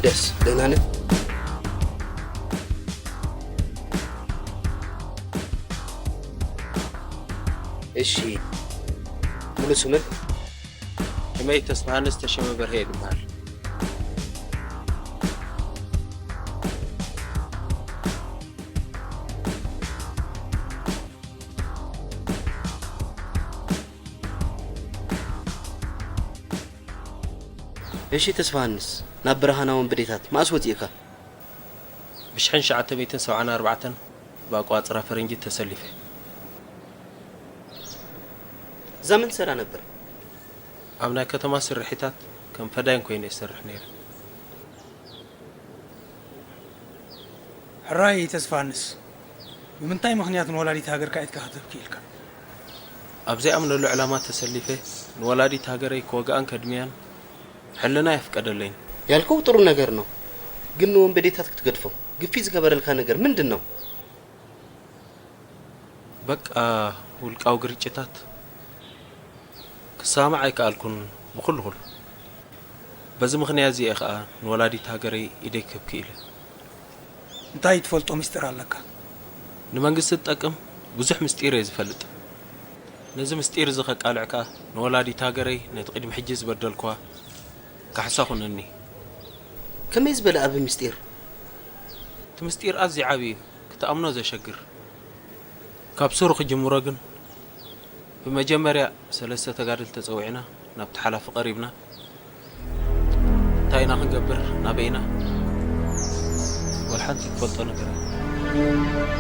ደስ ደህና ነህ? እሺ፣ ሙሉ ስምህ? ስመይ ተስፋሃንስ ተሸመ በርሀ ይበሃል። እሺ ተስፋሃንስ፣ ናብ በረኻና ወንበዴታት መኣስ ወፂእካ? ብሽሕን ትሽዓተ ሚእትን ሰብዓን ኣርባዕተን ብኣቋፅራ ፈረንጂ ተሰሊፈ። እዛ ምን ትሰራ ነበር? ኣብ ናይ ከተማ ስርሒታት ከም ፈዳይን ኮይነ ይሰርሕ ነይረ። ሕራይ ተስፋንስ፣ ብምንታይ ምኽንያት ንወላዲት ሃገርካ ኢድካ ከተብኪ ኢልካ? ኣብ ዘይኣምነሉ ዕላማ ተሰሊፈ ንወላዲት ሃገረይ ክወግኣን ከድምያን ሕልና የፍቀደለይን። ያልከው ጥሩ ነገር ነው፣ ግን ንወንበዴታት ክትገድፎም ግፊት ዝገበረልካ ነገር ምንድን ነው? በቃ ውልቃዊ ግርጭታት ክሰማማዕ ኣይከኣልኩን ብኹሉ ኩሉ። በዚ ምኽንያት እዚ እየ ኸኣ ንወላዲት ሃገረይ ኢደይ ክህብ ክኢለ። እንታይ ትፈልጦ ምስጢር ኣለካ? ንመንግስቲ ዝጠቅም ብዙሕ ምስጢር እየ ዝፈልጥ። ነዚ ምስጢር እዚ ከቃልዕ ከኣ ንወላዲት ሃገረይ ነቲ ቅድሚ ሕጂ ዝበደልኩዋ ካሕሳ ኩነኒ። ከመይ ዝበለ ዓቢ ምስጢር? እቲ ምስጢር ኣዝዩ ዓቢ እዩ፣ ክትኣምኖ ዘሸግር። ካብ ስሩ ክጅምሮ ግን ብመጀመርያ ሰለስተ ተጋደልቲ ተጸዊዕና ናብቲ ሓላፊ ቀሪብና እንታይ ኢና ክንገብር ናበይ ኢና ወላ ሓንቲ ትፈልጦ ነገር የለን።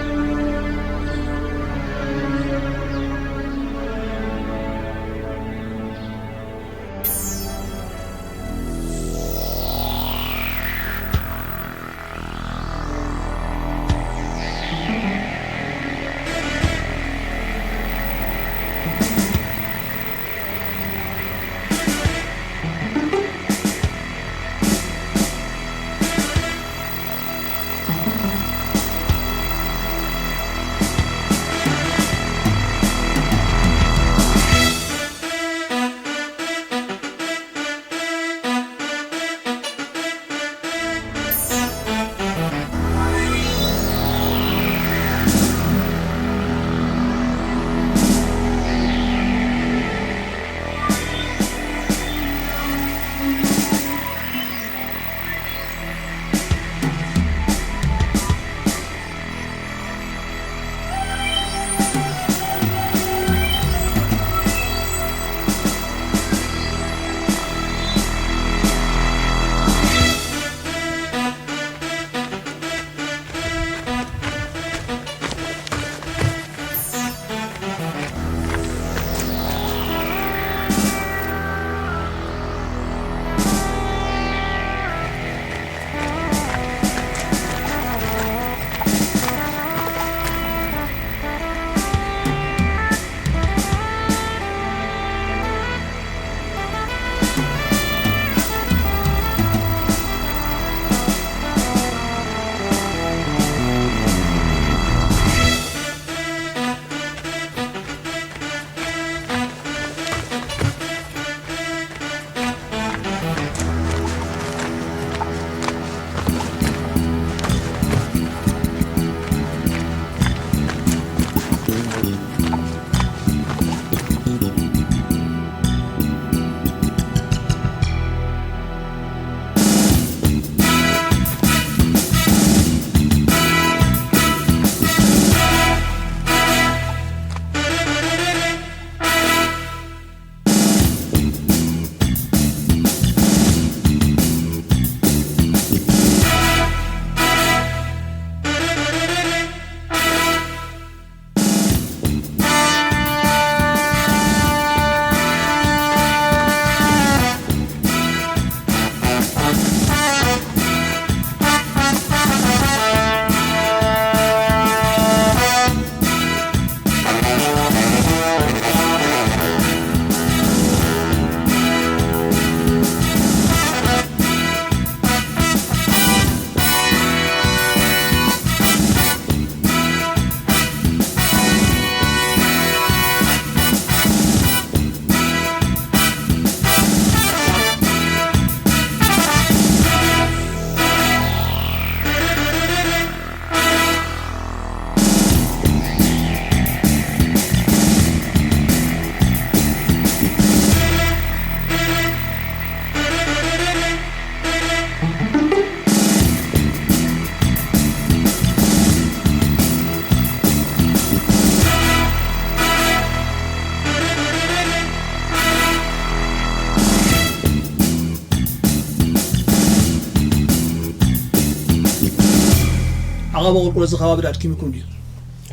ዓቐባ ቁልቁለት እዚ ከባቢ ዶ ኣድኪምኩም ድዩ?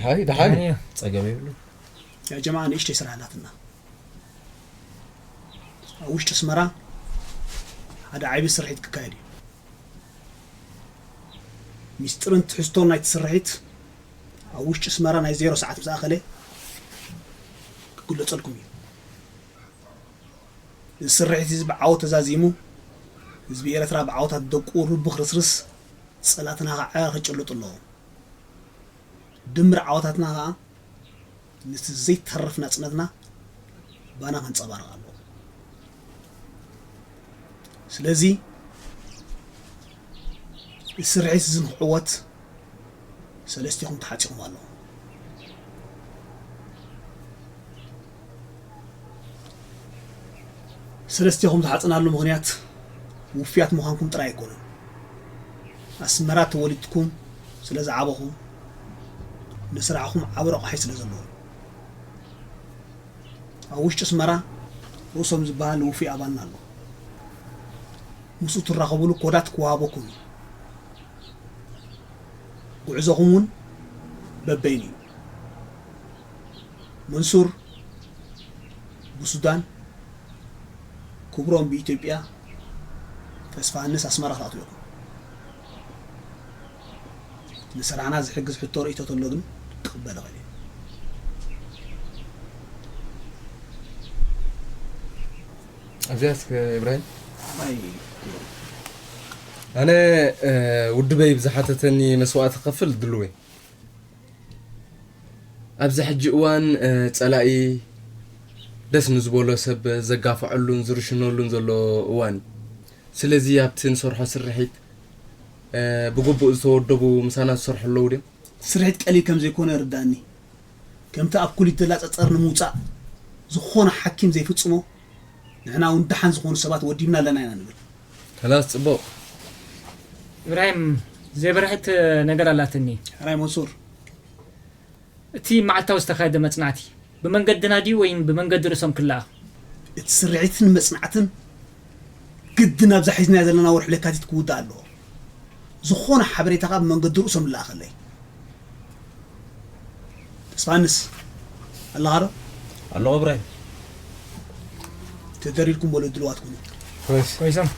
ሃይ ደሓን እዩ። ጸገም የብሉ። ያ ጀማዓ ንእሽተይ ስራሕ ኣላትና። ኣብ ውሽጢ ኣስመራ ሓደ ዓቢ ስርሒት ክካየድ እዩ። ሚስጥርን ትሕዝቶን ናይቲ ስርሒት ኣብ ውሽጢ ኣስመራ ናይ ዜሮ ሰዓት ምስ ኣኸለ ክግለጸልኩም እዩ። እዚ ስርሒት እዚ ብዓወት ተዛዚሙ ህዝቢ ኤርትራ ብዓወታት ደቁ ርብኽ ርስርስ ጸላትና ከዓ ክጭልጡ ኣለዎም። ድምር ዓወታትና ከዓ ነቲ ዘይተርፍ ናጽነትና ባና ከንጸባርቕ ኣለዎ። ስለዚ እዚ ስርሒት እዚ ንክዕወት ሰለስቲኹም ተሓጺኹም ኣለኹም። ሰለስቲኹም ዝሓጽናሉ ምኽንያት ውፍያት ምዃንኩም ጥራይ ኣይኮነን። ኣስመራ ተወሊድኩም ስለ ዝዓበኹም ንስራሕኹም ዓቢ ረቑሓይ ስለ ዘለዎ። ኣብ ውሽጢ ኣስመራ ርእሶም ዝበሃል ውፉይ ኣባልና ኣሎ። ምስኡ ትራኸብሉ ኮዳት ክወሃበኩም እዩ። ጉዕዞኹም እውን በበይኑ እዩ። መንሱር ብሱዳን፣ ክብሮም ብኢትዮጵያ፣ ተስፋሃንስ ኣስመራ ክትኣትዉ ኢኹም። ንስራሕና ዝሕግዝ ሕቶ ርእይቶ ተሎ ግን ክቕበል እኽእል እየ። ኣብዚኣ እስከ ኢብራሂም ኣይ ኣነ ውድበይ ብዝሓተተኒ መስዋእቲ ክኸፍል ድልው እየ። ኣብዚ ሕጂ እዋን ጸላኢ ደስ ንዝበሎ ሰብ ዘጋፍዐሉን ዝርሽነሉን ዘሎ እዋን እዩ። ስለዚ ኣብቲ ንሰርሖ ስርሒት ብግቡእ ዝተወደቡ ምሳና ዝሰርሑ ኣለዉ ድዮም? ስርሒት ቀሊል ከም ዘይኮነ ይርዳእኒ። ከምቲ ኣብ ኩሊት ዘላ ጸጸር ንምውጻእ ዝኾነ ሓኪም ዘይፍጽሞ ንሕና እውን ደሓን ዝኾኑ ሰባት ወዲብና ኣለና ኢና ንብል። ከላስ ጽቡቕ። ኢብራሂም ዘይበርሐት ነገር ኣላትኒ። ሕራይ መንሱር። እቲ መዓልታዊ ዝተኻየደ መጽናዕቲ ብመንገድና ድዩ ወይም ብመንገዲ ርእሶም ክለኣኽ? እቲ ስርዒትን መጽናዕትን ግድን ኣብዛ ሒዝናያ ዘለና ወርሒ ለካቲት ክውዳእ ኣለዎ። ዝኾነ ሓበሬታ ካብ መንገዲ ርእሶም ይለኣኸለይ። ተስፋንስ ኣለኻ ዶ? ኣለኹ እብራሂም። ተደሪድኩም በሉ ድልዋት ኩኑ። ኮይሶም።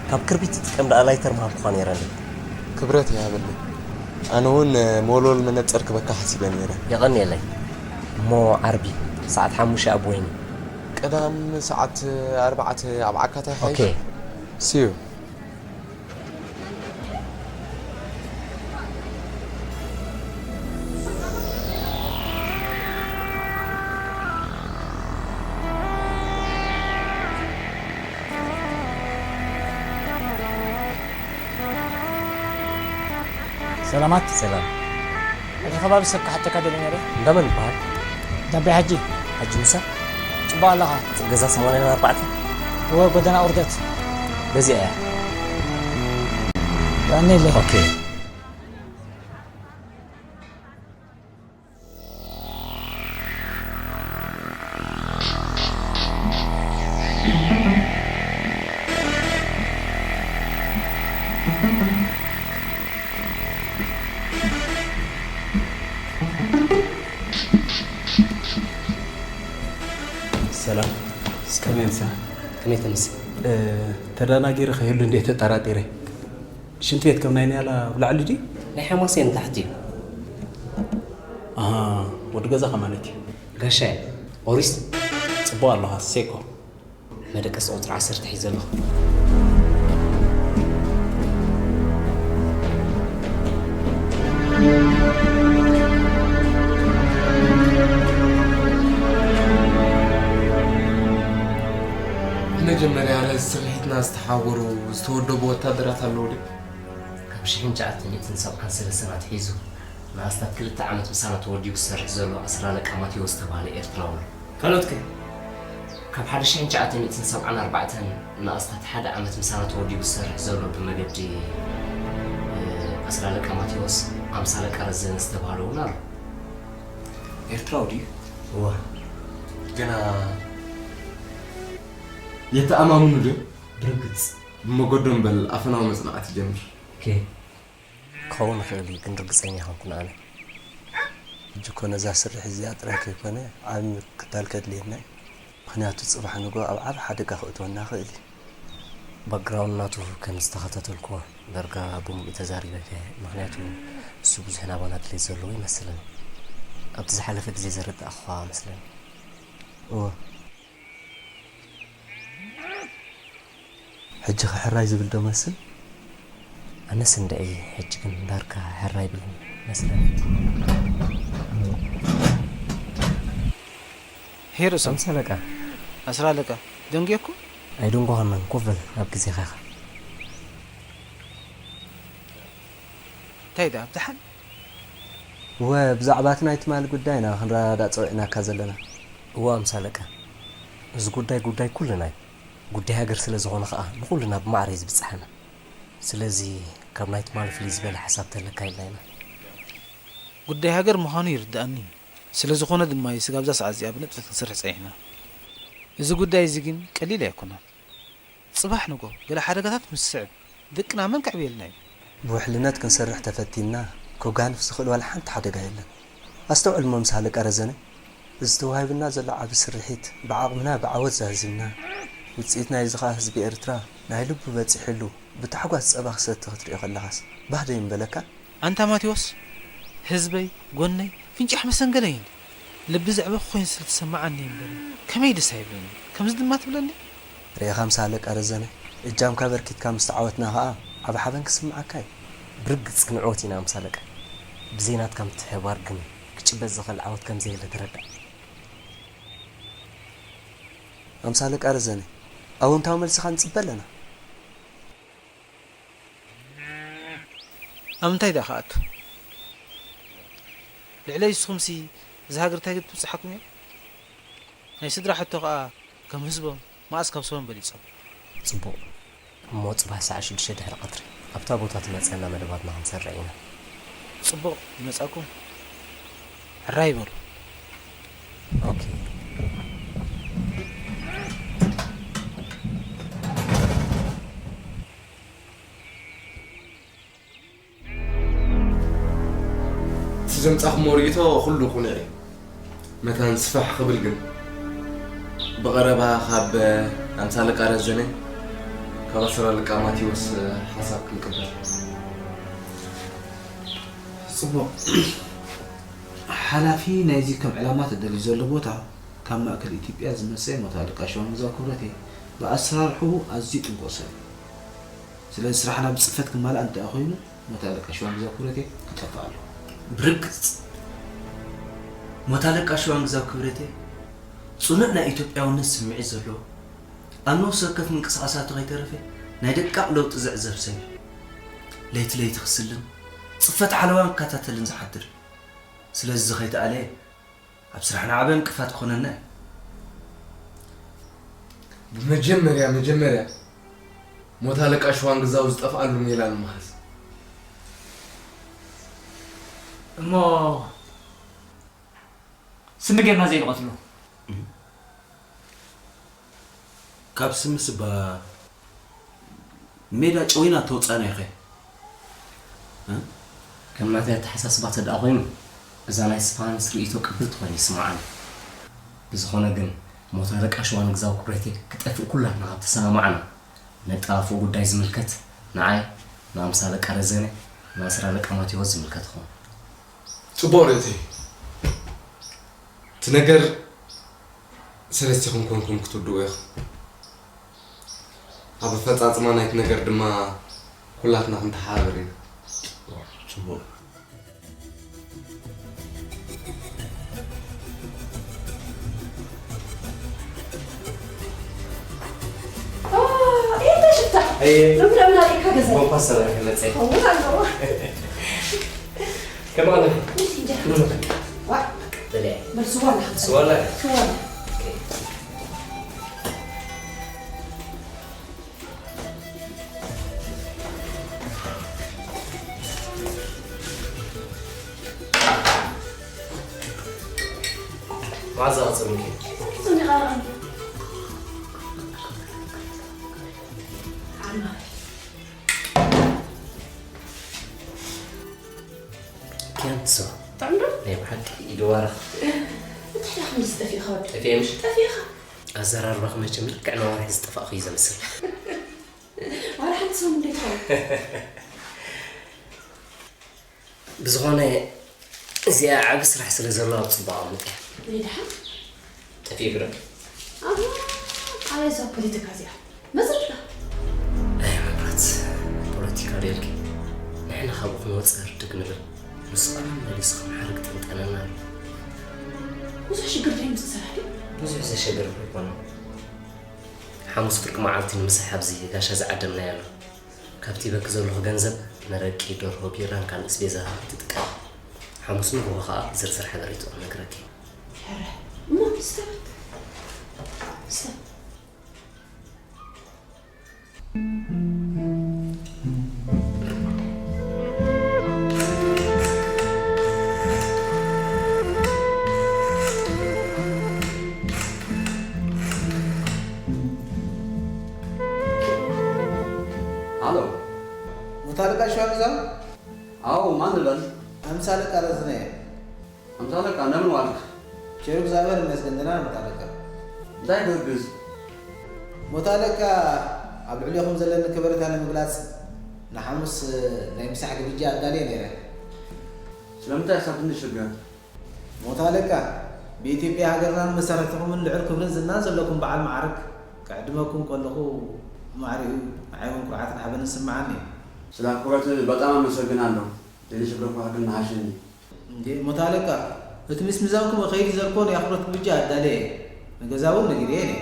ካብ ክርቢት ትጥቀም ደኣ ላይተር ምሃብኩኻ ነይረኒ። ክብረት ይሃበለይ። ኣነ እውን መወልወል መነጸር ክበካ ሓሲበ ነይረ። የቐንየለይ። እሞ ዓርቢ ሰዓት ሓሙሽተ ኣብ ወይኒ። ቀዳም ሰዓት ኣርባዕተ ኣብ ዓካታይ ሓይሽ። ኦኬ። See you። ሰላማት። ሰላም። እቲ ከባቢ ሰብ ክሓተካ ደልየ ነይረ። እንዳመን ይበሃል? ዳባይ ሓጂ። ሓጂ ሙሳ። ጽቡቕ ኣለኻ? ገዛ ሰማንያን ኣርባዕተን። እወ፣ ጎደና ቁርደት። በዚኣ እያ። የቐንየለይ። ኦኬ። ሰላም። ከመይ ምሳ? ከመይ ተምሲ? ተደናጊረ ከይህሉ እንዴ ተጠራጢረ። ሽንቲ ቤት ከም ናይ ንያላ ኣብ ላዕሊ ድዩ? ናይ ሓማሴን ታሕቲ እዩ። ኣሃ፣ ወዲ ገዛኻ ማለት እዩ። ጋሻ ኦሪስ ጽቡቕ ኣለኻ ሴኮ። መደቀሲ ቁጽሪ ዓሰርተ ሒዘ ኣለኹ። ስርሒትና ዝተሓወሩ ዝተወደቡ ወታደራት ኣለዉ ድዩ? ካብ ሽሕን ትሽዓተ ሚእትን ሰብዓን ሰለስተን ኣትሒዙ ንኣስታት ክልተ ዓመት ምሳና ተወዲቡ ዝሰርሕ ዘሎ ኣስር ኣለቃ ማቴዎስ ዝተባህለ ኤርትራዊ ኣሎ። ካልኦት ከ? ካብ ሓደ ሽሕን ትሽዓተ ሚእትን ሰብዓን ኣርባዕተን ንኣስታት ሓደ ዓመት ምሳና ተወዲቡ ዝሰርሕ ዘሎ ብመገዲ፣ እ፣ ኣስር ኣለቃ ማቴዎስ ኣምሳ ኣለቃ ረዘነ ዝተባህለ እውን ኣሎ። ኤርትራዊ ድዩ? እዋ። ግና የተኣማምኑ ድዮም? ብርግጽ። ብመገዶም በል ኣፈናዊ መጽናዕቲ ጀምር። ኦኬ። ክኸውን ይኽእል እዩ፣ ግን ርግጸኛ ኣይኮንኩን ኣነ። ሕጂ እኮ ነዛ ስርሒት እዚኣ ጥራይ ከይኮነ፣ ዓቢ ምክትታል ከድልየና እዩ። ምኽንያቱ፣ ጽባሕ ንግሆ ኣብ ዓቢ ሓደጋ ከእትወና ይኽእል እዩ። ባክግራውንድ ናቱ ከም ዝተኸታተልኩዎ፣ ዳርጋ ብሙሉእ ተዛሪበ እየ፣ ምኽንያቱ፣ እሱ ብዙሕ ናባና ድሌት ዘለዎ ይመስለኒ። ኣብቲ ዝሓለፈ ግዜ ዘረዳእኩኻ መስለኒ። እወ። ሕጂ ከ ሕራይ ዝብል ዶ መስል? ኣነስ እንድዒ፣ ሕጂ ግን ዳርጋ ሕራይ ይብል መስለኒ። ሄር እሶም። ኣምሳ ኣለቃ። ኣስር ኣለቃ። ደንጉየኩም? ኣይደንጎኻናን፣ ኮፍ በል፣ ኣብ ግዜኻ ኢኻ። እንታይ ደኣ፣ ብደሓን? እወ፣ ብዛዕባ እቲ ናይ ትማሊ ጉዳይና ክንረዳዳእ ጸዊዕናካ ዘለና። እወ፣ ኣምሳ ኣለቃ። እዚ ጉዳይ ጉዳይ ኩልና እዩ። ጉዳይ ሃገር ስለ ዝኾነ ኸኣ ንኹልና ብማዕረ እዩ ዝብጽሓና። ስለዚ ካብ ናይ ትማሊ ፍልይ ዝበለ ሓሳብ ተለካ ኢልና ኢና። ጉዳይ ሃገር ምዃኑ ይርድኣኒ እዩ። ስለ ዝኾነ ድማ እዩ ስጋብ እዛ ሰዓት እዚኣ ብንጥፈት ክንሰርሕ ጸኒሕና። እዚ ጉዳይ እዚ ግን ቀሊል ኣይኮነን። ጽባሕ ንጎ ገለ ሓደጋታት ምስ ዝስዕብ ደቅና መን ከዕብየልና እዩ? ብውሕልነት ክንሰርሕ ተፈቲንና፣ ከጓንፍ ዝኽእል ዋላ ሓንቲ ሓደጋ የለን። ኣስተውዕል እሞ፣ ኣምሳ ኣለቃ ረዘነ፣ እዚ ተዋሂቡና ዘሎ ዓቢ ስርሒት ብዓቕምና ብዓወት ዛዚምና፣ ውጽኢት ናይዚ ኸኣ ህዝቢ ኤርትራ ናይ ልቡ በጺሕሉ ብታሕጓስ ጸባ ክሰቲ ክትሪኦ ከለኻስ ባህ ዶ ይምበለካ? ኣንታ ማቴዎስ፣ ህዝበይ፣ ጎነይ፣ ፍንጫሕ መሰንገለይ እንዲ። ልቢ ዘዕበኹ ኮይኑ ስለ ተሰማዓኒ እምበር፣ ከመይ ደስ ኣይብለኒ። ከምዚ ድማ ትብለኒ? ርኢኻ ኣምሳ ኣለቃ ረዘነ፣ እጃምካ ኣበርኪትካ ምስ ተዓወትና ኸኣ ዓቢ ሓበን ክስምዓካ እዩ። ብርግጽ ክንዕወት ኢና ኣምሳ ኣለቃ። ብዘይ ናትካ ምትሕብባር ግን ክጭበጥ ዝኽእል ዓወት ከም ዘየለ ተረዳእ። ኣምሳ ኣለቃ ረዘነ፣ ኣወንታዊ መልስኻ ንጽበ ኣለና። ኣብ ምንታይ ደኣ ክኣቱ? ልዕለይ ንስኹምሲ እዛ ሃገር እንታይ ክትብጽሓኩም እያ? ናይ ስድራ ሕቶ ከኣ ከም ህዝቦም መኣስ ካብ ሰቦም በሊጾም። ጽቡቕ። እሞ ጽባሕ ሰዓት ሽዱሽተ ድሕሪ ቀትሪ ኣብታ ቦታ ትመጸና መደባትና ክንሰርዕ ኢና። ጽቡቕ፣ ይመጻኩም። ሕራይ ይበሉ። ኦኬ። እቲ ዘምጻኹሞ ርእይቶ ኩሉ ቅኑዕ እዩ። መታን ስፍሕ ክብል ግን፣ ብቐረባ ካብ ኣምሳ ኣለቃ ረዘነ፣ ካብ ኣስር ኣለቃ ማቴዎስ ሓሳብ ክንቅበል። ጽቡቕ። ሓላፊ ናይዚ ከም ዕላማ ተደልዩ ዘሎ ቦታ፣ ካብ ማእከል ኢትዮጵያ ዝመጸ ሞት ኣለቃ ሽዋንግዛው ክብረቴ፣ ብኣሰራርሕኡ ኣዝዩ ጥንቁቕ ሰብ እዩ። ስለዚ ስራሕና ብጽፈት ክማላእ እንተ ኮይኑ፣ ሞት ኣለቃ ሽዋንግዛው ክብረቴ ክጠፍእ ኣለዎ። ብርግጽ፣ ሞት ኣለቃ ሽዋንግዛው ክብረቴ ጽኑዕ ናይ ኢትዮጵያውነት ስምዒት ዘለዎ፣ ኣብ ነፍሲ ወከፍ ምንቅስቓሳቱ ከይተረፈ ናይ ደቃቕ ለውጢ ዝዕዘብ ሰብ እዩ። ለይቲ ለይቲ ክስልን ጽፈት ሓለዋን ክከታተልን ዝሓድር እዩ። ስለዚ እዚ ከይተኣለየ ኣብ ስራሕና ዓቢ ዕንቅፋት ክኾነና እዩ። ብመጀመርያ፣ መጀመርያ ሞት ኣለቃ ሽዋንግዛው ዝጠፍኣሉ ሜላ ንምሃዝ። እሞ ስሚ ጌርና ዘይንቐትሎ? ካብ ስምስ እባ ሜዳ ጨዊና ተወጻእናዮ ኸ? እ? ከም ናተይ ኣተሓሳስባ ተደኣ ኮይኑ፣ እዛ ናይ ስፋንስ ርእይቶ ቅብልቲ ኮይና ይስምዓኒ። ብዝኾነ ግን፣ ሞት ኣለቃ ሽዋንግዛው ክብረቴ ክጠፍእ ኩላትና ካብ ተሰማማዕና፣ ነጣፍኦ ጉዳይ ዝምልከት ንዓይ፣ ንኣምሳ ኣለቃ ረዘነ፣ ንኣስር ኣለቃ ማቴዎስ ዝምልከት ይኸውን። ጽቡቕ ርእይቶ እዩ። እቲ ነገር ሰለስቲኹም ኮንኩም ክትውድእዎ ኢኹም። ኣብ ኣፈጻጽማ ናይቲ ነገር ድማ ኩላትና ክንተሓባበር ኢና። ጽቡቕ። ኣየ፣ ሎሚ ለምን ኣሪእካ ገዛ? ኮምፓስ ሰራሒ መጸ። ከምኡ ኣለዎ። ከማን? ምሽ እንጀራ። ዋ። በለ። በል ስዋ ኣለካ። ስዋ ኣለ? ስዋ ኣለ። ኦኬ። መዓዛ ክጸምኪ? ጸሚቓ። ዓማ። ኪያንሶ። ጥዑም ዶ? ናይ ብሓቂ ይድዋራ። እንታይ ኢኻ ከምዚ ጠፊእኻ ወዲ? ጠፊኤ ምሽ? ጠፊእኻ? ኣዘራርባኺ መቸም ልክዕ ነዋርሒ ዝጠፋእኹ እዩ ዘምስል። ዋላ ሓንቲ ሰሙን እንዴት ኾነ? ብዝኾነ፣ እዚኣ ዓቢ ስራሕ ስለ ዘሎ ኣብ ጽቡቕ ኣቐምጥያ። ናይ ደሓን? ጠፊእኪ ዶ? ኣሃ፣ ኣበይ እዛ ፖለቲካ እዚኣ? መዘርካ? ኣይ መብራት፣ ፖለቲካ ዶ ኢልኪ? ንሕና ካብኡ ክንወጽእ ህርድግ ንብል። ንሱ ከኣ መሊሱ ከም ሓረግ ይጥንጠነና ኣሎ። ብዙሕ ሽግር ዶ የምጽእ ስራሕ ድዩ? ብዙሕ ዘሸግር እኮ ኣይኮነን። ሓሙስ ፍርቂ መዓልቲ ንምሳሕ ኣብዚ ጋሻ ዝዓደምናዮ ኣሎ። ካብቲ በኪ ዘለኹ ገንዘብ መረቂ፣ ደርሆ፣ ቢራን ካልእ ኣስቤዛ ትጥቀም። ሓሙስ ንግሆ ኸኣ ዝርዝር ሓበሬትኡ ክነግረኪ። ሕረ እሞ ስተ። ስተ። ሃሎ። ሙት ኣለቃ ሸዋንዛ? ኣዎ፣ ማን ልበል? ኣምሳ ኣለቃ ረዝነ እየ። ኣምሳ ኣለቃ፣ እንደምን ዋልክ? ቸሩ እግዚኣብሔር ይመስገን፣ ደህና ነን ሙት ኣለቃ። እንታይ ክህግዝ? ሙት ኣለቃ፣ ኣብ ልዕሌኹም ዘለኒ ከበሬታ ንምግላጽ ንሓሙስ ናይ ምሳሕ ግብጃ ኣዳልየ ነይረ። ስለምንታይ እሳ ትንሽ ሽግር? ሙት ኣለቃ፣ ብኢትዮጵያ ሃገርናን መሰረትኹምን ልዑል ክብርን ዝናን ዘለኩም በዓል መዓርግ፣ ክዕድመኩም ከለኹ ማዕሪኡ ንዓይ እውን ኩርዓትን ሓበንን ዝስምዓኒ እዩ። ስለ ኣኽብሮት በጣም ኣመሰግናለሁ። ሌሎች ብሎ ግን ሃሽኒ። እንዴ፣ ሙት ኣለቃ፣ እቲ ምስ ሚዛንኩም ከይዲ ዘልኮ ናይ ኣኽብሮት ግብጃ ኣዳለየ። ንገዛ እውን ነጊረየ ነየ።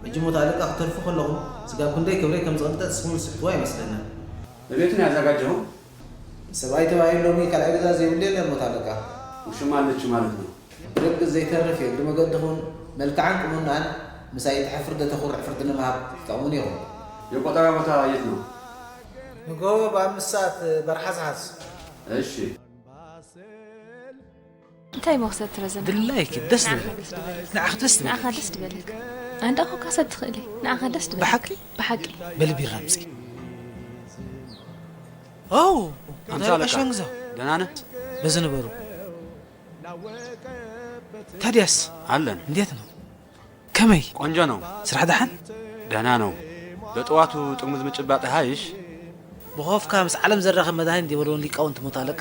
ሕጂ ሙት ኣለቃ፣ ክትተርፉ ከለኹም፣ ስጋብ ክንደይ ክብረይ ከም ዝቕንጠጥ ንስኹም ዝስሕትዎ ኣይመስለንን። ንቤቱን ያዘጋጀኸው? ሰብኣይ ተባሂሉ ሎሚ ካልኣይ ገዛ ዘይብሉ የለን ሙት ኣለቃ። ውሽማ ኣለች ማለት ነው። ብደቂ ዘይተርፍ የግሪ መገድኹን መልክዓን ቁምናን ምሳይ ትሕፍር ዶ ተኹርዕ ፍርዲ ንምሃብ ትጠቕሙኒ ኢኹም። የቆጠራ ቦታ የት ነው? ንጎ ብኣምስት ሰዓት በርሓ ዝሓዝ። እሺ። እንታይ እሞ ክሰቲ ረዘነ? ድላይኪ ደስ ንዓኻ ድበለክ። ደስ ድበለክ። ንዓኺ ደስ ድበለክ። ንዓኻ ደስ ድበለክ። ኣንዳ ኮካ ሰብ ትኽእሊ። ንዓኻ ደስ ድበለክ። ብሓቂ? ብሓቂ። በሊ ቢራ ኣምጺ። ኦ፣ ኣምሳ ኣለቃ። ዳርቃ ሸንግዛ። ደህና ነህ? በዚ ነበሩ። ታዲያስ? ኣለን። እንዴት ነው? ከመይ? ቆንጆ ነው። ስራሕ ደሓን? ደህና ነው። በጠዋቱ ጥርሙዝ ምጭባጥ ሃይሽ? ብኾፍካ ምስ ዓለም ዘራኽብ መድሃኒት እንዲበልዎም ሊቃውንቲ ሙት ኣለቃ።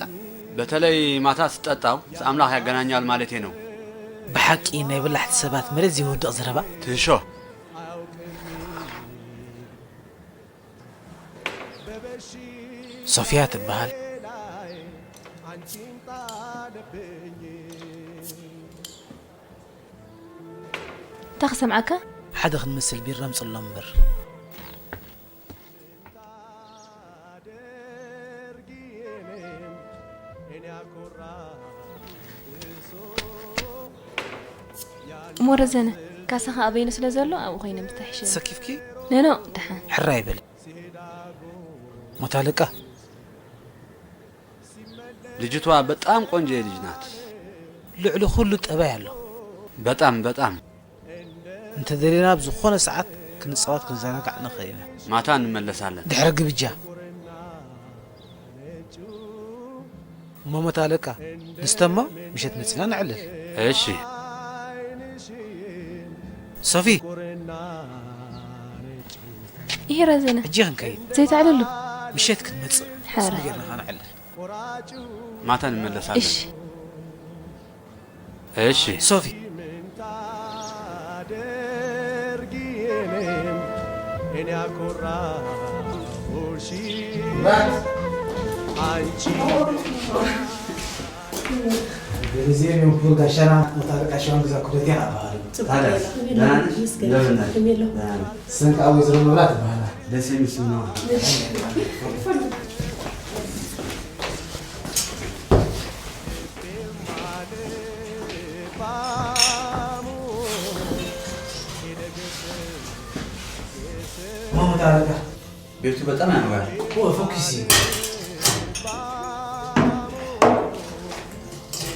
በተለይ ማታ ስትጠጣው ምስ ኣምላኽ ያገናኛል ማለቴ ነው። ብሓቂ ናይ በላሕቲ ሰባት መሬት ዘይወድቕ ዘረባ። ትንሾ። ሶፊያ ትበሃል። እንታይ ክሰምዓካ? ሓደ ክንመስል ቢራ ኣምጽሎም እምበር። እሞ ረዘነ፣ ካሳኻ ኣበይኑ ስለ ዘሎ ኣብኡ ኮይነ ምስተሕሸኒ። ሰኪፍኪ? ኖ፣ ኖ፣ ደሓን። ሕራይ በሊ። ሙት ኣለቃ። ልጅቷ በጣም ቆንጆ ልጅ ናት። ልዕሊ ኩሉ ጠባይ ኣሎ። በጣም፣ በጣም። እንተደሊና ኣብ ዝኾነ ሰዓት ክንጻወት ክንዘናጋዕ ንኽእል ኢና። ማታ እንመለሳለን። ድሕሪ ግብጃ። እሞ ሙት ኣለቃ፣ ንስተሞ ምሸት መጺና ነዕልል። እሺ። ሶፊ። ይሄ ረዘነ። ሕጂ ክንከይድ። ዘይተዕልሉ። ምሸት ክንመጽእ። ሕረ። ጽቡቕ ጌርና ኸነዕልል። ማታ እንመለሳለን። እሺ። እሺ። ሶፊ። በጊዜ ሊቨርፑል ጋሻና ሙት ኣለቃ ሸዋንግዛ ኩደትያን ኣባሃሉ። ጽቡቕ ታዲያስ፣ ጌርና። ደህና ነሽ? ይመስገን። እንደምን ነሽ? ከመይ ኣለኹም? ደህና ነሽ? ስም ከዓ ወይዘሮ መብራት ይበሃላ። ደስ የሚል ስም ነው። ማማ ታረጋ። ቤቱ በጣም ያምራል። ኦ፣ ፎክሲ።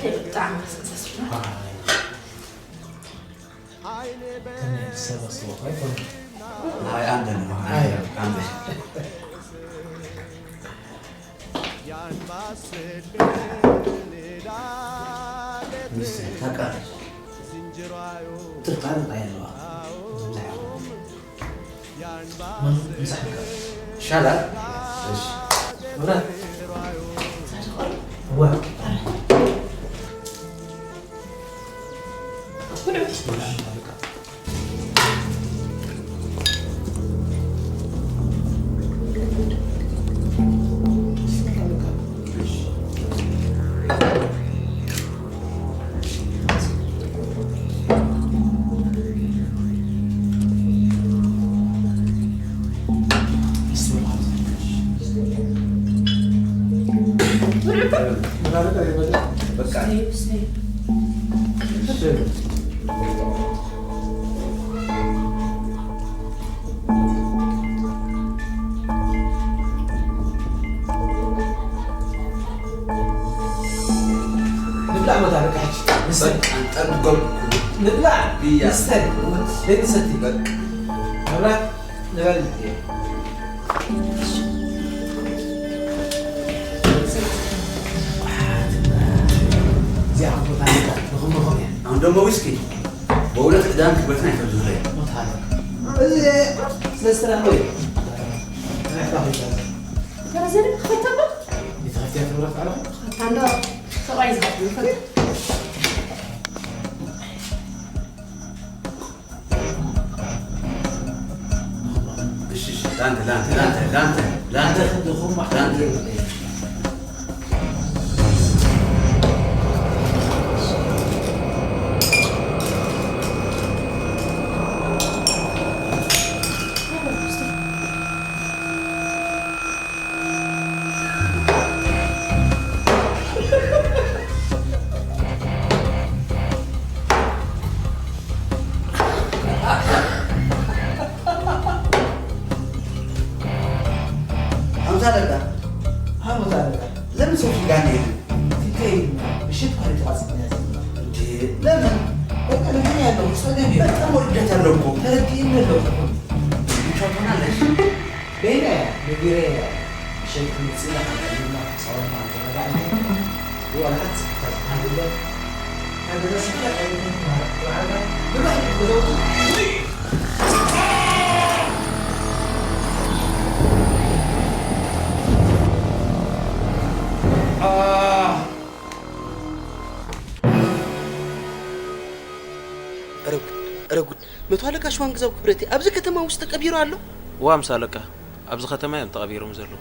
በጣም አስተሳስብ ነው። አይ፣ ከምን ያህል ሰበስቦ አይሆንም። አይ፣ አንድ ነው። አይ። አንድ። ሚስት ታውቃለች። ትርፍ አለቃ ያለዋ። ምሳይ። ይሻላል። እሺ። መብራት። ዋ። ንብላዕ መታረቂ ሕጂ። ንስተ። በቃ፣ ጠብቆም። ንብላዕ። ብያ። ንስተ። ዘይንሰቲ። በቃ። መብራት ንበል። እዚኣ ቦታ ንብላዕ። ንኹምኹም እያ። አሁን ደግሞ ዊስኪ። በእውነት ዕዳን ክብረትን አይፈልግም። ሞት አለ። እዚ ስለ ስራ ነው። ተረዘነ ክፈተባ? ይትኸፍት ያትብረት አለ። ታንዶ ሰብኣይ ዝኸፍት ይፈት። እሺ፣ እሺ፣ ላንተ፣ ላንተ፣ ላንተ፣ ላንተ፣ ላንተ፣ ላንተ። ሀምሳ ደቂቃ። ሀምሳ ደቂቃ። ለምን ሰው ጋር ነው? ሲከይ ምሽት እኮ ነው የተዋጽነው ያዘ። እንዴ፣ ለምን? በቃ ለምን ያለው? ጸገም የለም። በጣም ወደት ያለው እኮ። ተረድተኝ ነው ያለው እኮ። ብቻ ትሆናለሽ። በይነ ንግሬ ሸይኽ ምጽና ሐቀልና ጸወና ተረጋግጠን ወላሓት ዝክፈት አይደለም። ኧረ ጉድ፣ ኧረ ጉድ። መቶ ኣለቃ ሽዋንግዛው ክብረቴ ኣብዚ ከተማ ውስጥ ተቀቢሩ ኣሎ? ዋ፣ ሃምሳ ኣለቃ፣ ኣብዚ ከተማ እዮም ተቐቢሮም ዘለዉ።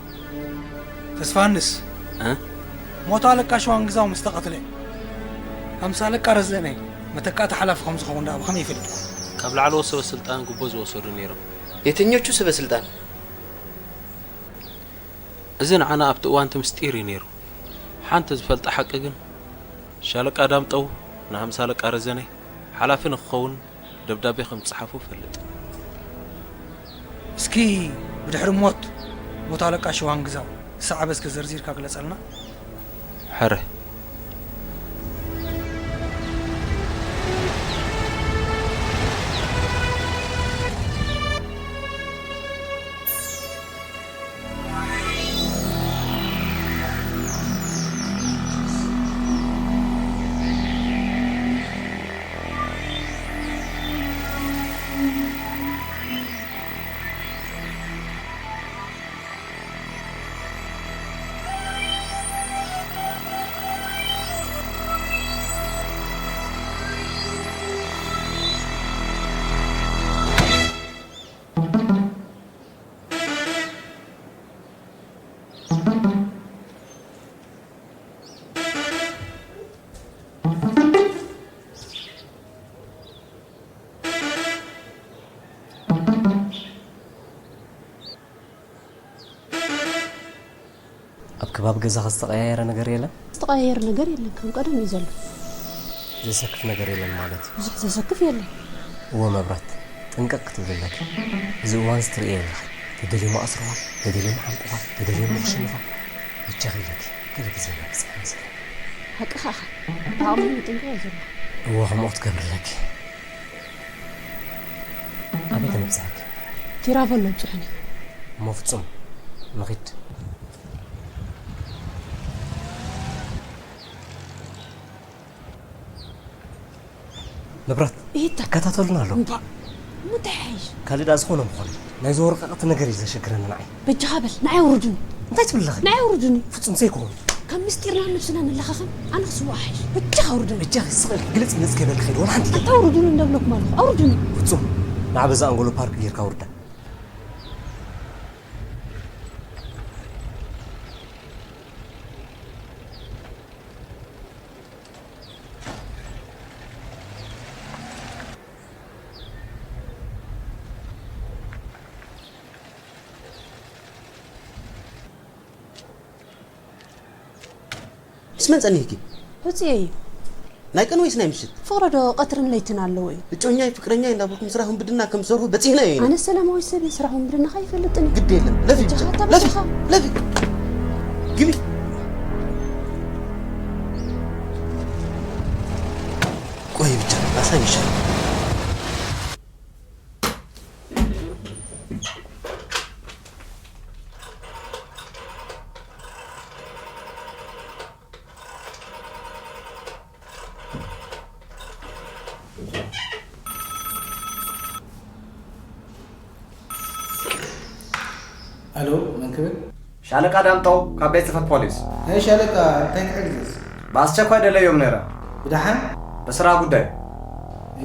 ተስፋንስ፣ እ? መቶ ኣለቃ ሽዋንግዛው ምስ ተቐትለ፣ ሃምሳ ኣለቃ ረዘነ መተካእቲ ሓላፊ ከም ዝኸውን ደኣ ብኸመይ ይፈልጥኩም? ካብ ላዕለዎት ሰበ ስልጣን ጉቦ ዝወሰዱ ነይሮም። የትኞቹ ሰበ ስልጣን? እዚ ንዓና ኣብቲ እዋን እቲ ምስጢር እዩ ነይሩ። ሓንቲ ዝፈልጣ ሓቂ ግን፣ ሻለቃ ዳምጠው ንሃምሳ ኣለቃ ረዘነ ሓላፊ ንክኸውን ደብዳቤ ከም ዝጸሓፉ እፈልጥ። እስኪ ብድሕሪ ሞት መቶ ኣለቃ ሽዋንግዛው ዝሰዓበ እስከ ዘርዚርካ ግለጸልና። ሕረ። ከባቢ ገዛኻ ዝተቐያየረ ነገር የለን? ዝተቐያየረ ነገር የለን፣ ከም ቀደም እዩ ዘሎ። ዘሰክፍ ነገር የለን ማለት እዩ። ብዙሕ ዘሰክፍ የለን። እወ መብራት፣ ጥንቅቕ ክትብል ኣለኪ። እዚ እዋን እዚ ትርእዮ ኣለኺ። ተደልዩ መኣስርኻ፣ ተደልዩ መሓንቁኻ፣ ተደልዩ ምኽሽንኻ። ብቻኺ ኣለኪ። ገለ ግዜ ነብፅሕ መሰለኒ። ሓቅኻ ኢኻ። ብዓቕምኻ ምጥንቃቕ እዩ ዘሎ። እወ ከምኡ ክትገብሪ ኣለኪ። ኣበይ ከነብፅሐኪ? ቲራቮ ኣሎ ኣብፅሑኒ። እሞ ፍፁም ንኺድ። መብራት ኢታ ይከታተሉና ኣለዉ። እምባ እሞ እንታይ ሓይሽ? ካልእ ደኣ ዝኾነ ምኾነ ናይዚ ወረቓቕቲ ነገር እዩ ዘሸግረኒ ንዓይ። በጃኻ በል ንዓይ ኣውርዱኒ። እንታይ ትብል ኣለኺ? ንዓይ ኣውርዱኒ። ፍጹም ዘይኮነ። ካብ ምስጢርናን ነብስናን ንለኻኸም ኣነ ክስውኣ ሓይሽ። በጃኻ ኣውርደኒ። በጃኺ ስቕ ኢልኪ ግልጽ ምልጽ ከይበልኪ ኸይዲ ዋላ ሓንቲ ኣታ ኣውርዱኒ እንደ ብለኩም ኣለኹ። ኣውርዱኒ። ፍጹም ንዓ በዛ ኣንጎሎ ፓርክ ጌርካ ኣውርዳ። ምስ መን ጸኒሕኪ? ሕጹየ እዩ። ናይ ቀን ወይስ ናይ ምሽት? ፍቕሪ ዶ ቀትርን ለይትን ኣለዎ እዩ? እጮኛይ ፍቅረኛይ እንዳበልኩም ስራሕ ውንብድና ከም ዝሰርሑ በጺሕናዮ ኢና። ኣነ ሰላማዊ ሰብ እየ፣ ስራሕ ውንብድናኻ ኣይፈልጥን እየ። ግዲ የለን። ለፊ ብቻ፣ ብቻ፣ ለፊ፣ ለፊ። ግቢ። ቆይ ብቻ፣ ኣሳይሻለሁ። ኣሎ፣ መን ክብል? ሻለቃ ዳምጠው ካብ ቤት ጽሕፈት ፖሊስ። ኣይ ሻለቃ፣ እንታይ ክሕግዝ? ብኣስቸኳይ ደለዮም ነይረ። ብደሓን? ብስራ ጉዳይ።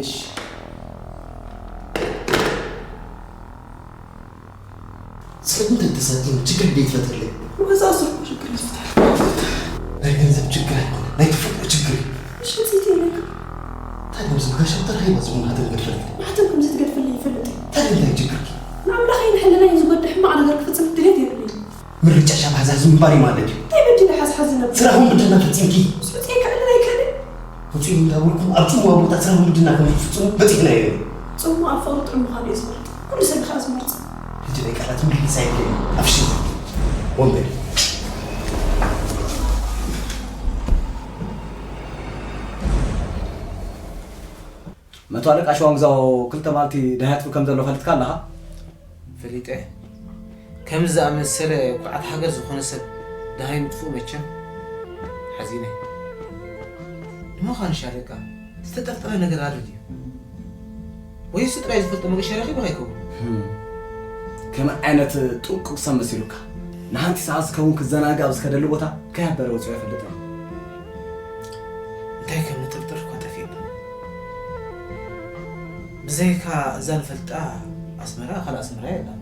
እሺ። ጽልኢ እንተተሳቲኑ ችግር ደይትፈጥርለይ። ንገዛእ ስርሑ ችግር ይፍጠር። ናይ ገንዘብ ችግር ኣይኮነ፣ ናይ ተፈጥሮ ችግር እዩ። ሸጺት ኢለካ። ታዲያ ምስዚ ጋሻ ተራኺባ ዝኹን ማህተም ገድፈለይ። ማሕተም ከም ዘይትገድፈለይ ይፈልጥ እየ። ታዲያ እንታይ ችግርኪ? ንኣምላኸይ ንሕልናይ ዝጎድእ ሕማቕ ነገር ክፍጽም ድሌት የብለይን። ምርጫ ሻብ ሃዛዝ ምንባር እዩ ማለት እዩ። እንታይ በዲለ ሓዝሓዝ ዝነብር? ስራሕ ውንብድና ፈጺምኪ። ስሕተይ ክዕልል ኣይክእልን። ውፅኡ እንዳበልኩም ኣብ ፅሙዋ ቦታ ስራሕ ውንብድና ከም ዝፍፅሙ በፂሕናዮ እዩ። ፅሙዋ ኣብ ፍቕሪ ጥዑም ምዃኑ እየ ዝመርፅ። ኩሉ ሰብ ከዓ ዝመርፅ። ሕጂ ናይ ቃላት ምልልስ ኣይብለይን። ኣፍሽኒ ወንበዴ። መቶ ኣለቃ ሸዋንግዛው ክልተ መዓልቲ ደሃይ ኣጥፍእ ከም ዘሎ ፈልጥካ ኣለኻ? ፈሊጠ። ከምዚ ዝኣመሰለ ኩዓት ሃገር ዝኾነ ሰብ ደሃይ ምጥፍኡ መቸም ሓዚነ። ንምዃኑ ሻለቃ ዝተጠርጠረ ነገር ኣሎ ድዩ? ወይ እሱ ጥራይ ዝፈልጦ መገሻ ረኺቡ ከይከውን? ከመይ ዓይነት ጥንቁቕ ሰብ መሲሉካ? ንሓንቲ ሰዓት ዝከውን ክዘናግዕ ኣብ ዝኸደሉ ቦታ ከያበረ ወፂኡ ኣይፈልጥን። እንታይ ከም ንጥርጥር እኳ ጠፊእና። ብዘይካ እዛ ንፈልጣ ኣስመራ ካልእ ኣስመራ የላን።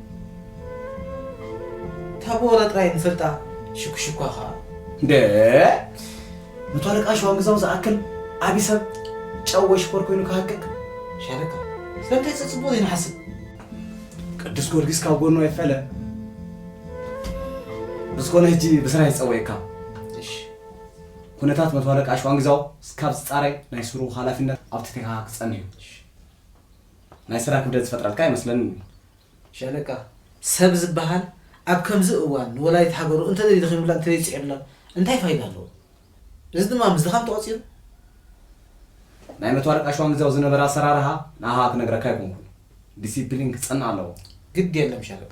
እታ ብወረ ጥራይ ንፈልጣ ሽኩሽኳ ኸኣ። እንደ መቶ ኣለቃ ሸዋንግዛው ዝኣክል ዓቢ ሰብ ጨው ወይ ሽኮር ኮይኑ ክሃቅቅ። ሻለቃ ስለምንታይ ጸጽቡቑ ዘይንሓስብ? ቅዱስ ጊዮርጊስ ካብ ጎኑ ኣይፈለ። ብዝኾነ ሕጂ ብስራሕ ይጸወየካ። እሺ። ኩነታት መቶ ኣለቃ ሸዋንግዛው እስካብ ዝጻረይ ናይ ስሩኡ ሓላፊነት ኣብ ትሕቴኻ ክጸንሕ እዩ። ናይ ስራሕ ክብደት ዝፈጥረልካ ኣይመስለንን እዩ። ሻለቃ፣ ሰብ ዝበሃል ኣብ ከምዚ እዋን ንወላዲት ሃገሩ እንተደልዩ ደኺሙላ እንተደልዩ ጽዒሩላ እንታይ ፋይዳ ኣለዎ? እዚ ድማ ምስ ድኻም ተቖጺሩ። ናይ መቶ ኣለቃ ሸዋንግዛው ዝነበረ ኣሰራርሓ ንዓኻ ክነግረካ ኣይኮንኩን። ዲሲፕሊን ክጸንዕ ኣለዎ። ግድ የለን ሻለቃ።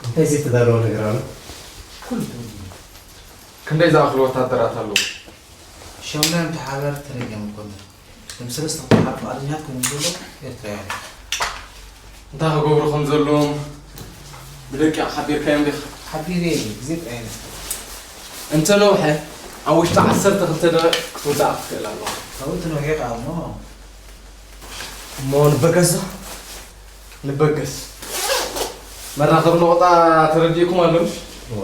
እንታይ ዘይተዳለወ ነገር ኣሎ? ኩሉ ተወዲኡ። ክንደይ ዝኣኽሉ ወታደራት ኣለዉ? ሸሞንተ ተሓባበርቲ ተረጊሞም እኮ እንተ። እቶም ሰለስተ ክትሓር ፍቓደኛታት ኮይኖም ዘለዉ ኤርትራውያን እዮም። እንታይ ክገብሩ ከም ዘለዎም ብደቂቕ ሓቢርካዮም ዲኻ? ሓቢረ እየ፣ ግዜ ጥራይ እዩ። እንተ ነውሐ፣ ኣብ ውሽጢ ዓሰርተ ክልተ ደቂቕ ክትውዳእ ክትክእል ኣለኻ። ካብኡ ትነውሐ ከኣ እሞ። እሞ ንበገስ ዶ? ንበገስ። መራኸቢ ነቑጣ ተረዲእኩም ኣሎ ምሽ? እወ።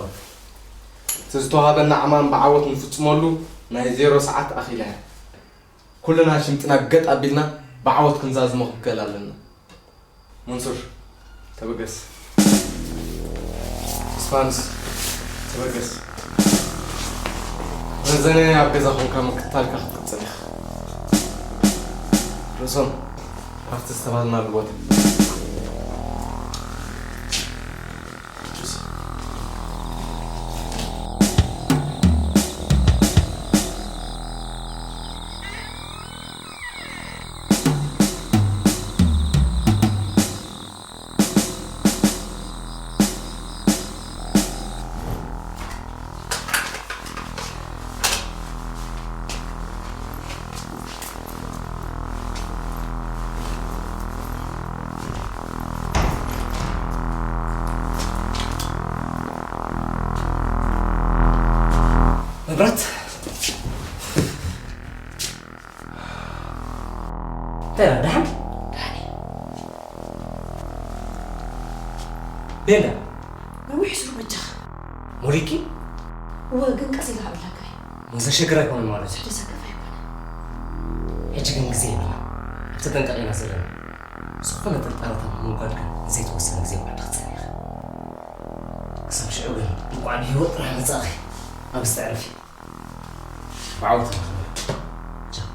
እቲ ዝተዋህበና ዕማም ብዓወት ንፍጽመሉ ናይ ዜሮ ሰዓት ኣኺላ እያ። ኩልና ሽምጥና ገጥ ኣቢልና ብዓወት ክንዛዝሞ ክንክእል ኣለና። መንሱር፣ ተበገስ። እስፋንስ፣ ተበገስ። ረዘነ ኣብ ገዛ ኮንካ ምክትታልካ ክትቅጽል ኢኻ። ርእሶም፣ ኣብቲ ዝተባህልናሉ ቦታ። መብራት። እንታይ ደኣ፣ ደሓን? ደሓን እየ። ቤላ። ነዊሕ ስሩ በጃኻ። ሞሊኪ? እወ፣ ግን ቀስ ኢለ ክዕብለካ እየ። እሞ ዘሸግር ኣይኮነን ማለት እዩ? ዘሰክፍ ኣይኮነን። ሕጂ ግን ግዜ የብልና። ኣብ ተጠንቀቕ ኢና ዘለና። ዝኾነ ጥርጣረታት ንምውጋድ ግን ንዘይተወሰነ ግዜ ውዕል ክትጸንሕ ኢኻ። ክሳብ ሽዑ ግን እንቋዕ ብህይወት ጥራሕ መጻእኺ። ኣብዚ ተዕርፊ። ብዓወት ንኽንብል። ቻው።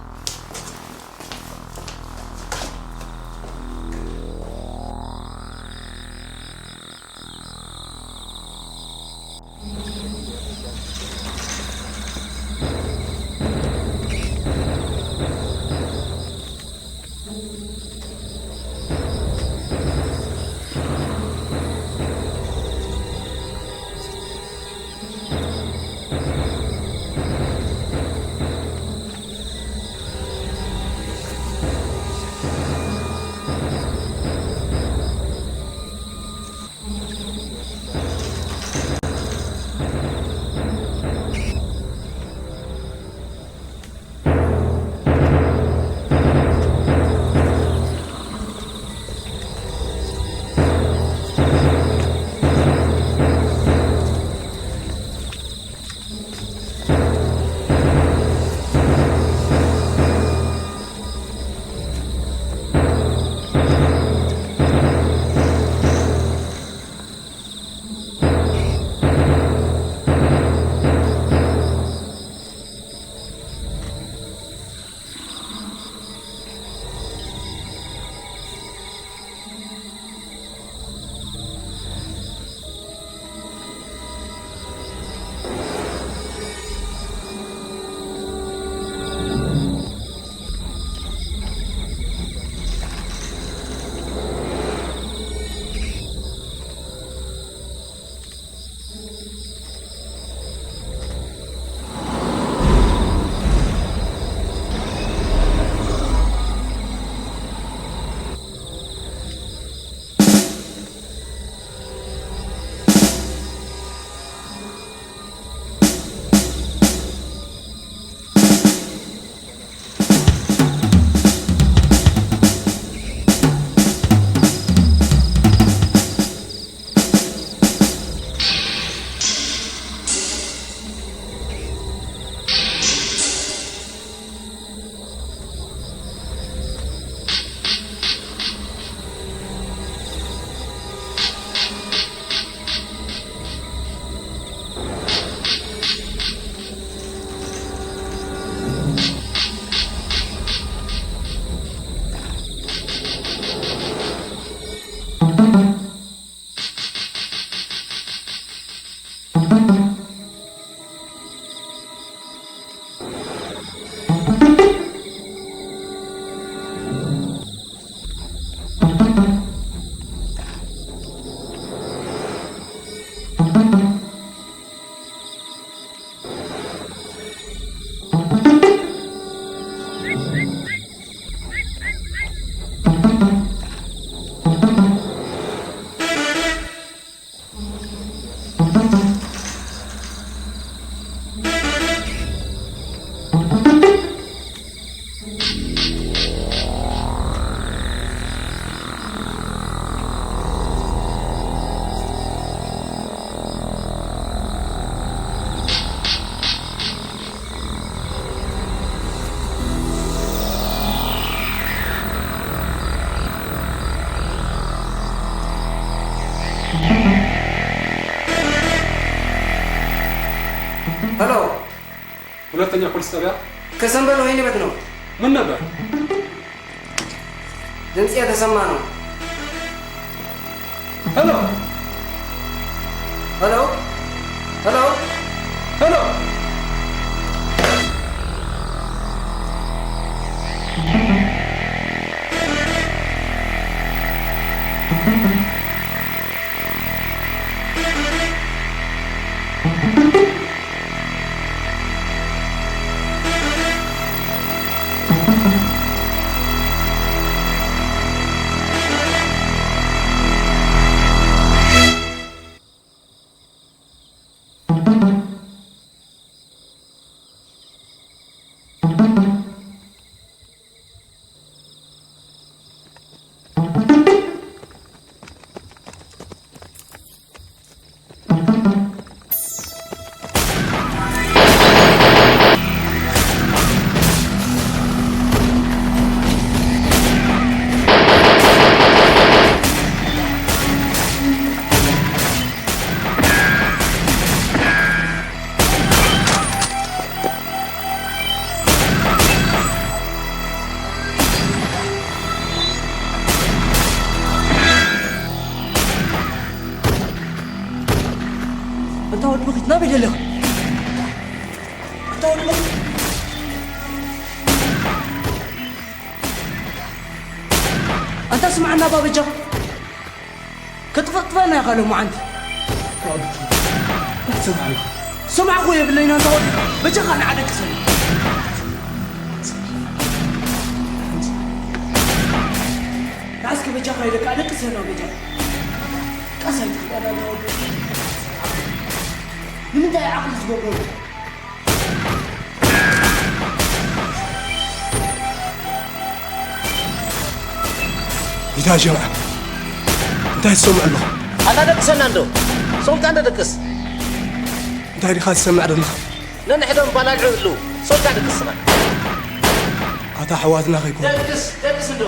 ሄሎ፣ ሁለተኛ ፖሊስ ጣቢያ። ከሰንበል ወህኒ ቤት ነው። ምን ነበር? ድምፅ የተሰማ ነው። ሄሎ፣ ሄሎ፣ ሄሎ፣ ሄሎ። ኣንታ ወዲ በኺት ናበይ ደለኻ? ኣንታ ወዲ በኺት! ኣንታ ስምዓና እባ በጃኻ! ከጥፈጥፈና ኢኻ ሎማዓንቲ። ሰማዕኩ የብለይን ኣንታ ወዲ፣ በጃኻ ንዓ ደቅሰኒ። ንዓ እስከ በጃኻ ኢለካ ደቅሰና በጃኻ። ቀስ ኣይትፍጠር ኣንታ ወዲ። ንምንታይ ዓቕሊ ዝገብረሉ? ኢታ ጀምዓ፣ እንታይ ትሰምዕ ኣለኹ? ኣታ ደቅሰና እንዶ፣ ሶልካ እንዶ ደቅስ። እንታይ ዲኻ ትሰምዕ ዘለኻ? ነንሕዶም ባላልዑ ኣለዉ፣ ሶልካ ደቅስ ስኻ። ኣታ ኣሕዋትና ከይኮኑ። ደቅስ፣ ደቅስ እንዶ።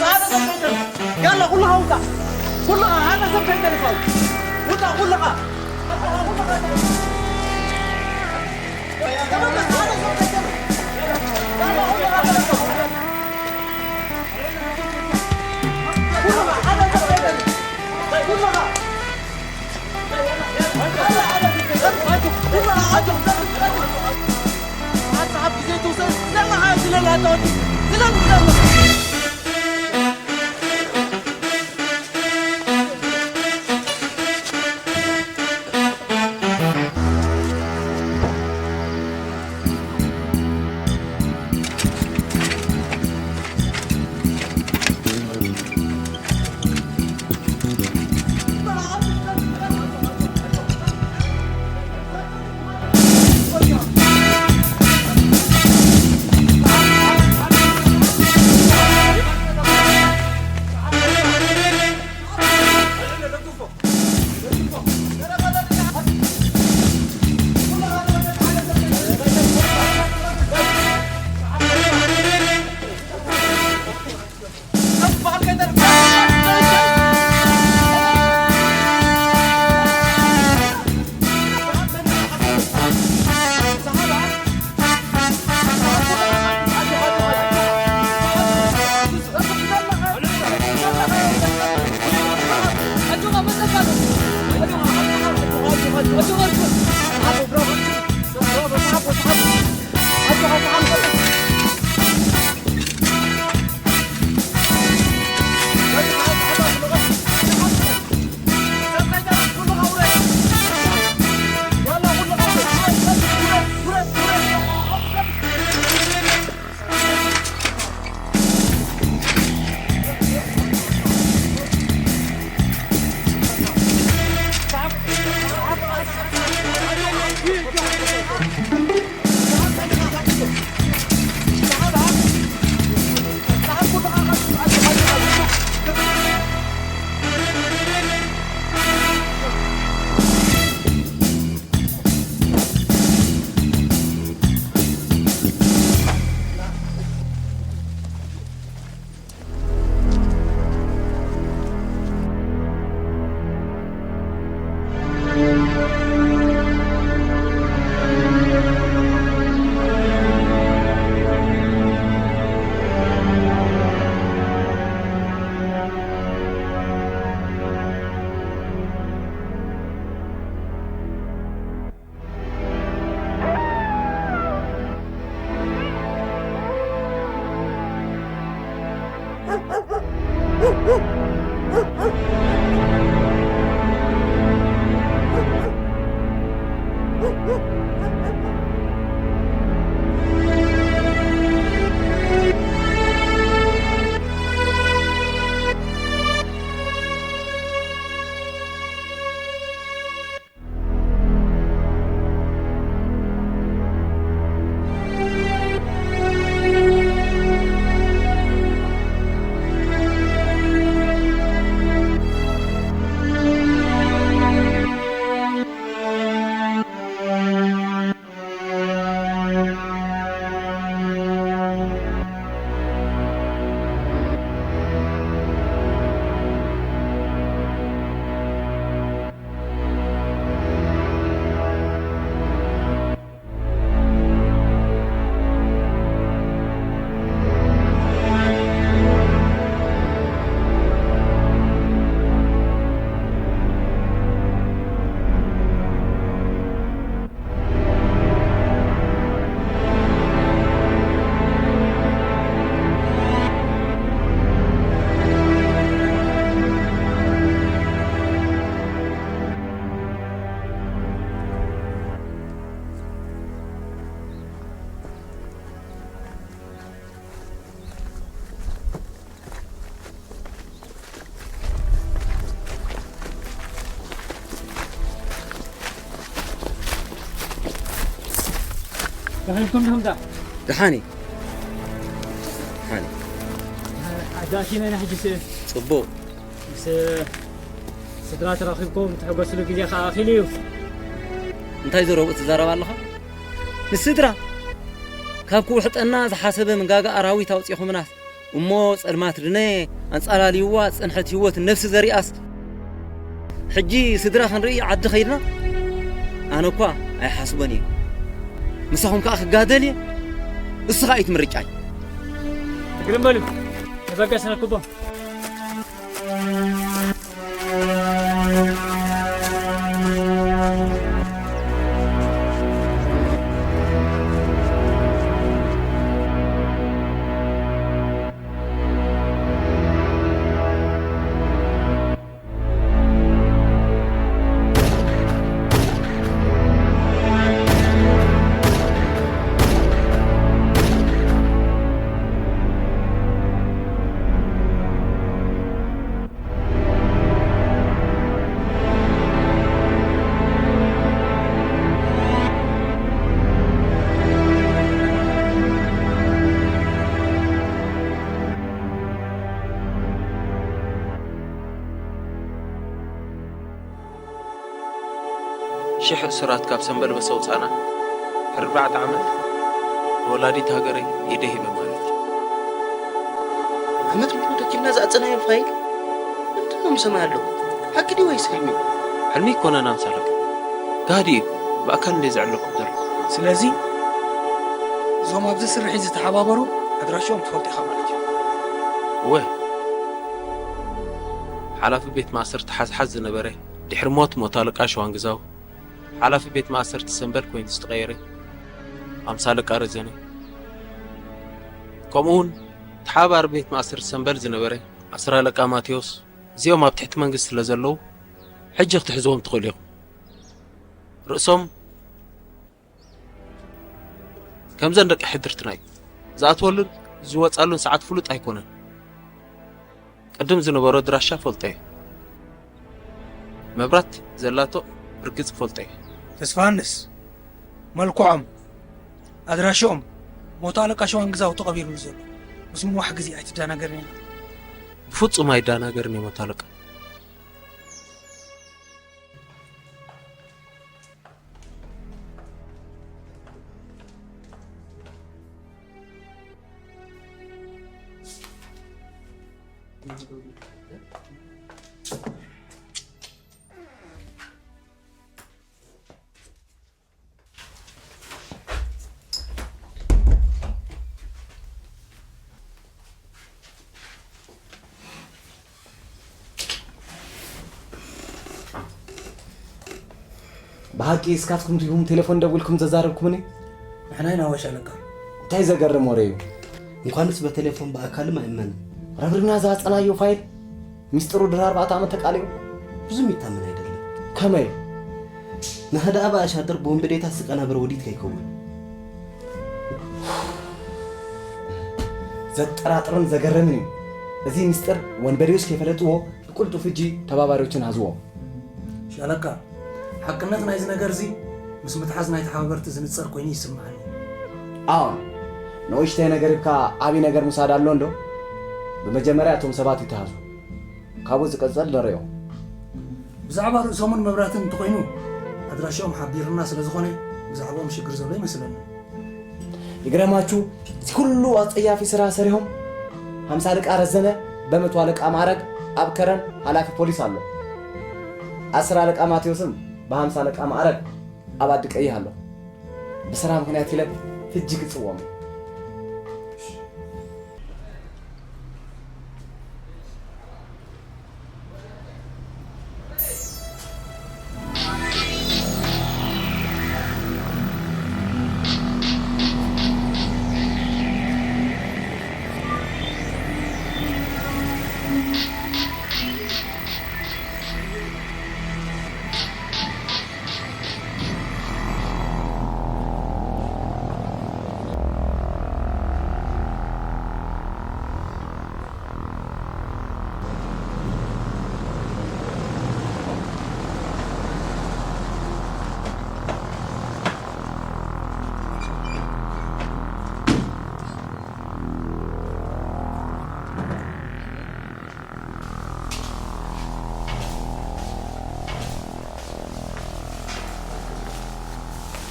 ሓደ ሰብ ከይተርፍ። ያላ፣ ኩልኻ ውጻእ። ኩልኻ፣ ሓደ ሰብ ከይተርፍ። ውጻእ፣ ኩልኻ። ተመለስ፣ ሓደ ሰብ ከይተርፍ። ያላ፣ ኩልኻ፣ ሓደ ሰብ ከይተርፍ። ኩልኻ። ደሓንኩም ድኹም ዳ? ደሓን እዩ። ደሓን እዩ። ኣዳኪመና ሕጂ ስ-፣ ጽቡቕ። ምስ ስድራ ተራኺብኩም ትሕጎስሉ ግዜ ከኣ ኣኺሉ እዩ። እንታይ ዘረብኡ ትዛረብ ኣለኻ? ንስድራ ካብ ክውሕጠና ዝሓሰበ መንጋጋ ኣራዊት ኣውጺኹምናስ እሞ ጸልማት ድነ ኣንጻላልይዋ ዝጸንሐት ህይወት ነፍሲ ዘሪኣስ፣ ሕጂ ስድራ ክንርኢ ዓዲ ኸይድና? ኣነ እኳ ኣይሓስቦን እየ። ምሳኹም ከኣ ክጋደል እየ። እሱ ኸኣ እዩ እቲ ምርጫይ። ግርም በሉ። ተበገስና ክቦ። ሽሕ እሱራት ካብ ሰምበል ምስ ኣውጻእና፣ ኣርባዕተ ዓመት ንወላዲት ሃገረይ ኢደ ሂበ ማለት እዩ። ዓመት ሙሉ ደኪምና ዝኣጸናዮ ፋይል ምንድን ነው ምሰማይ ኣለኹ? ሓቂ ድዩ ወይስ ሕልሚ? ሕልሚ ኣይኮነን ኣምሳለካ። ጋህዲ እዩ። ብኣካል እንደ ዘዕለኩም ዘሎ። ስለዚ እዞም ኣብዚ ስርሒት ዝተሓባበሩ ኣድራሻኦም ትፈልጡ ኢኻ ማለት እዩ። እወ። ሓላፊ ቤት ማእሰርቲ ሓዝሓዝ ዝነበረ፣ ድሕሪ ሞት ሞት ኣለቃ ሸዋንግዛው፣ ሓላፊ ቤት ማእሰርቲ ሰምበል ኮይኑ ዝተቐየረ፣ ኣምሳ ኣለቃ ረዘነ፣ ከምኡ እውን ተሓባባሪ ቤት ማእሰርቲ ሰምበል ዝነበረ፣ ኣስር ኣለቃ ማቴዎስ፣ እዚኦም ኣብ ትሕቲ መንግስቲ ስለ ዘለዉ፣ ሕጂ ክትሕዝዎም ትኽእሉ ኢኹም። ርእሶም ከምዘን ደቂ ሕድርትና እዩ። ዝኣትወሉን ዝወጻሉን ሰዓት ፍሉጥ ኣይኮነን። ቅድም ዝነበሮ ኣድራሻ ፈልጦ እየ። መብራት ዘላቶ ብርግጽ ፈልጦ እየ። ተስፋሃንስ፣ መልክዖም፣ ኣድራሽኦም፣ ሞቶ ኣለቃ ሸዋንግዛው ተቐቢሩሉ ዘሎ። ምስ ምንዋሕ ግዜ ኣይትደናገርን ኢኻ። ብፍጹም ኣይደናገርን እየ ሞቶ ኣለቃ። ብሓቂ እስካትኩም ዲኹም ቴሌፎን ደዊልኩም ዘዛረብኩምኒ? ንሕና ኢና ወሽ ኣለካ። እንታይ ዘገርም ወረ እዩ? እንኳንስ በቴሌፎን ብኣካልም ኣይእመንን። ረብሪብና ዝኣጸናዮ ፋይል ሚስጥሩ ድሕሪ ኣርባዕተ ዓመት ተቃሊዑ። ብዙም ይታመን ኣይደለም። ከመይ? ንኸደኣ ብኣሻጥር ብወንበዴታት ዝቀናበር ወዲት ከይከውን። ዘጠራጥርን ዘገርምን እዩ። እዚ ሚስጥር ወንበዴዎች ከይፈለጥዎ ብቁልጡፍ እጂ ተባባሪዎችን ሃዝዎ። ሻለቃ፣ ሓቅነት ናይዚ ነገር እዚ ምስ ምትሓዝ ናይ ተሓባበርቲ ዝንጸር ኮይኑ ይስምዓኒ። ኣዎን፣ ንኡሽተይ ነገር ሂብካ ዓቢ ነገር ምውሳድ ኣሎ እንዶ? ብመጀመርያ እቶም ሰባት ይተሃዙ። ካብኡ ዝቀጸል ንርእዮ። ብዛዕባ ርእሶምን መብራህትን እንተኾይኑ፣ ኣድራሻኦም ሓቢርና ስለ ዝኾነ፣ ብዛዕባኦም ሽግር ዘሎ ይመስለኒ። ይግረማችሁ፣ እዚ ኩሉ ኣጸያፊ ስራ ሰሪሆም፣ ሃምሳ ኣለቃ ረዘነ በመቶ ኣለቃ ማዕረግ ኣብ ከረን ሓላፊ ፖሊስ ኣሎ። ኣስር ኣለቃ ማቴዎስም ብሃምሳ ኣለቃ ማዕረግ ኣብ ኣዲ ቀይህ ኣሎ። ብስራ ምኽንያት ኢለ ሕጂ ክጽዎም።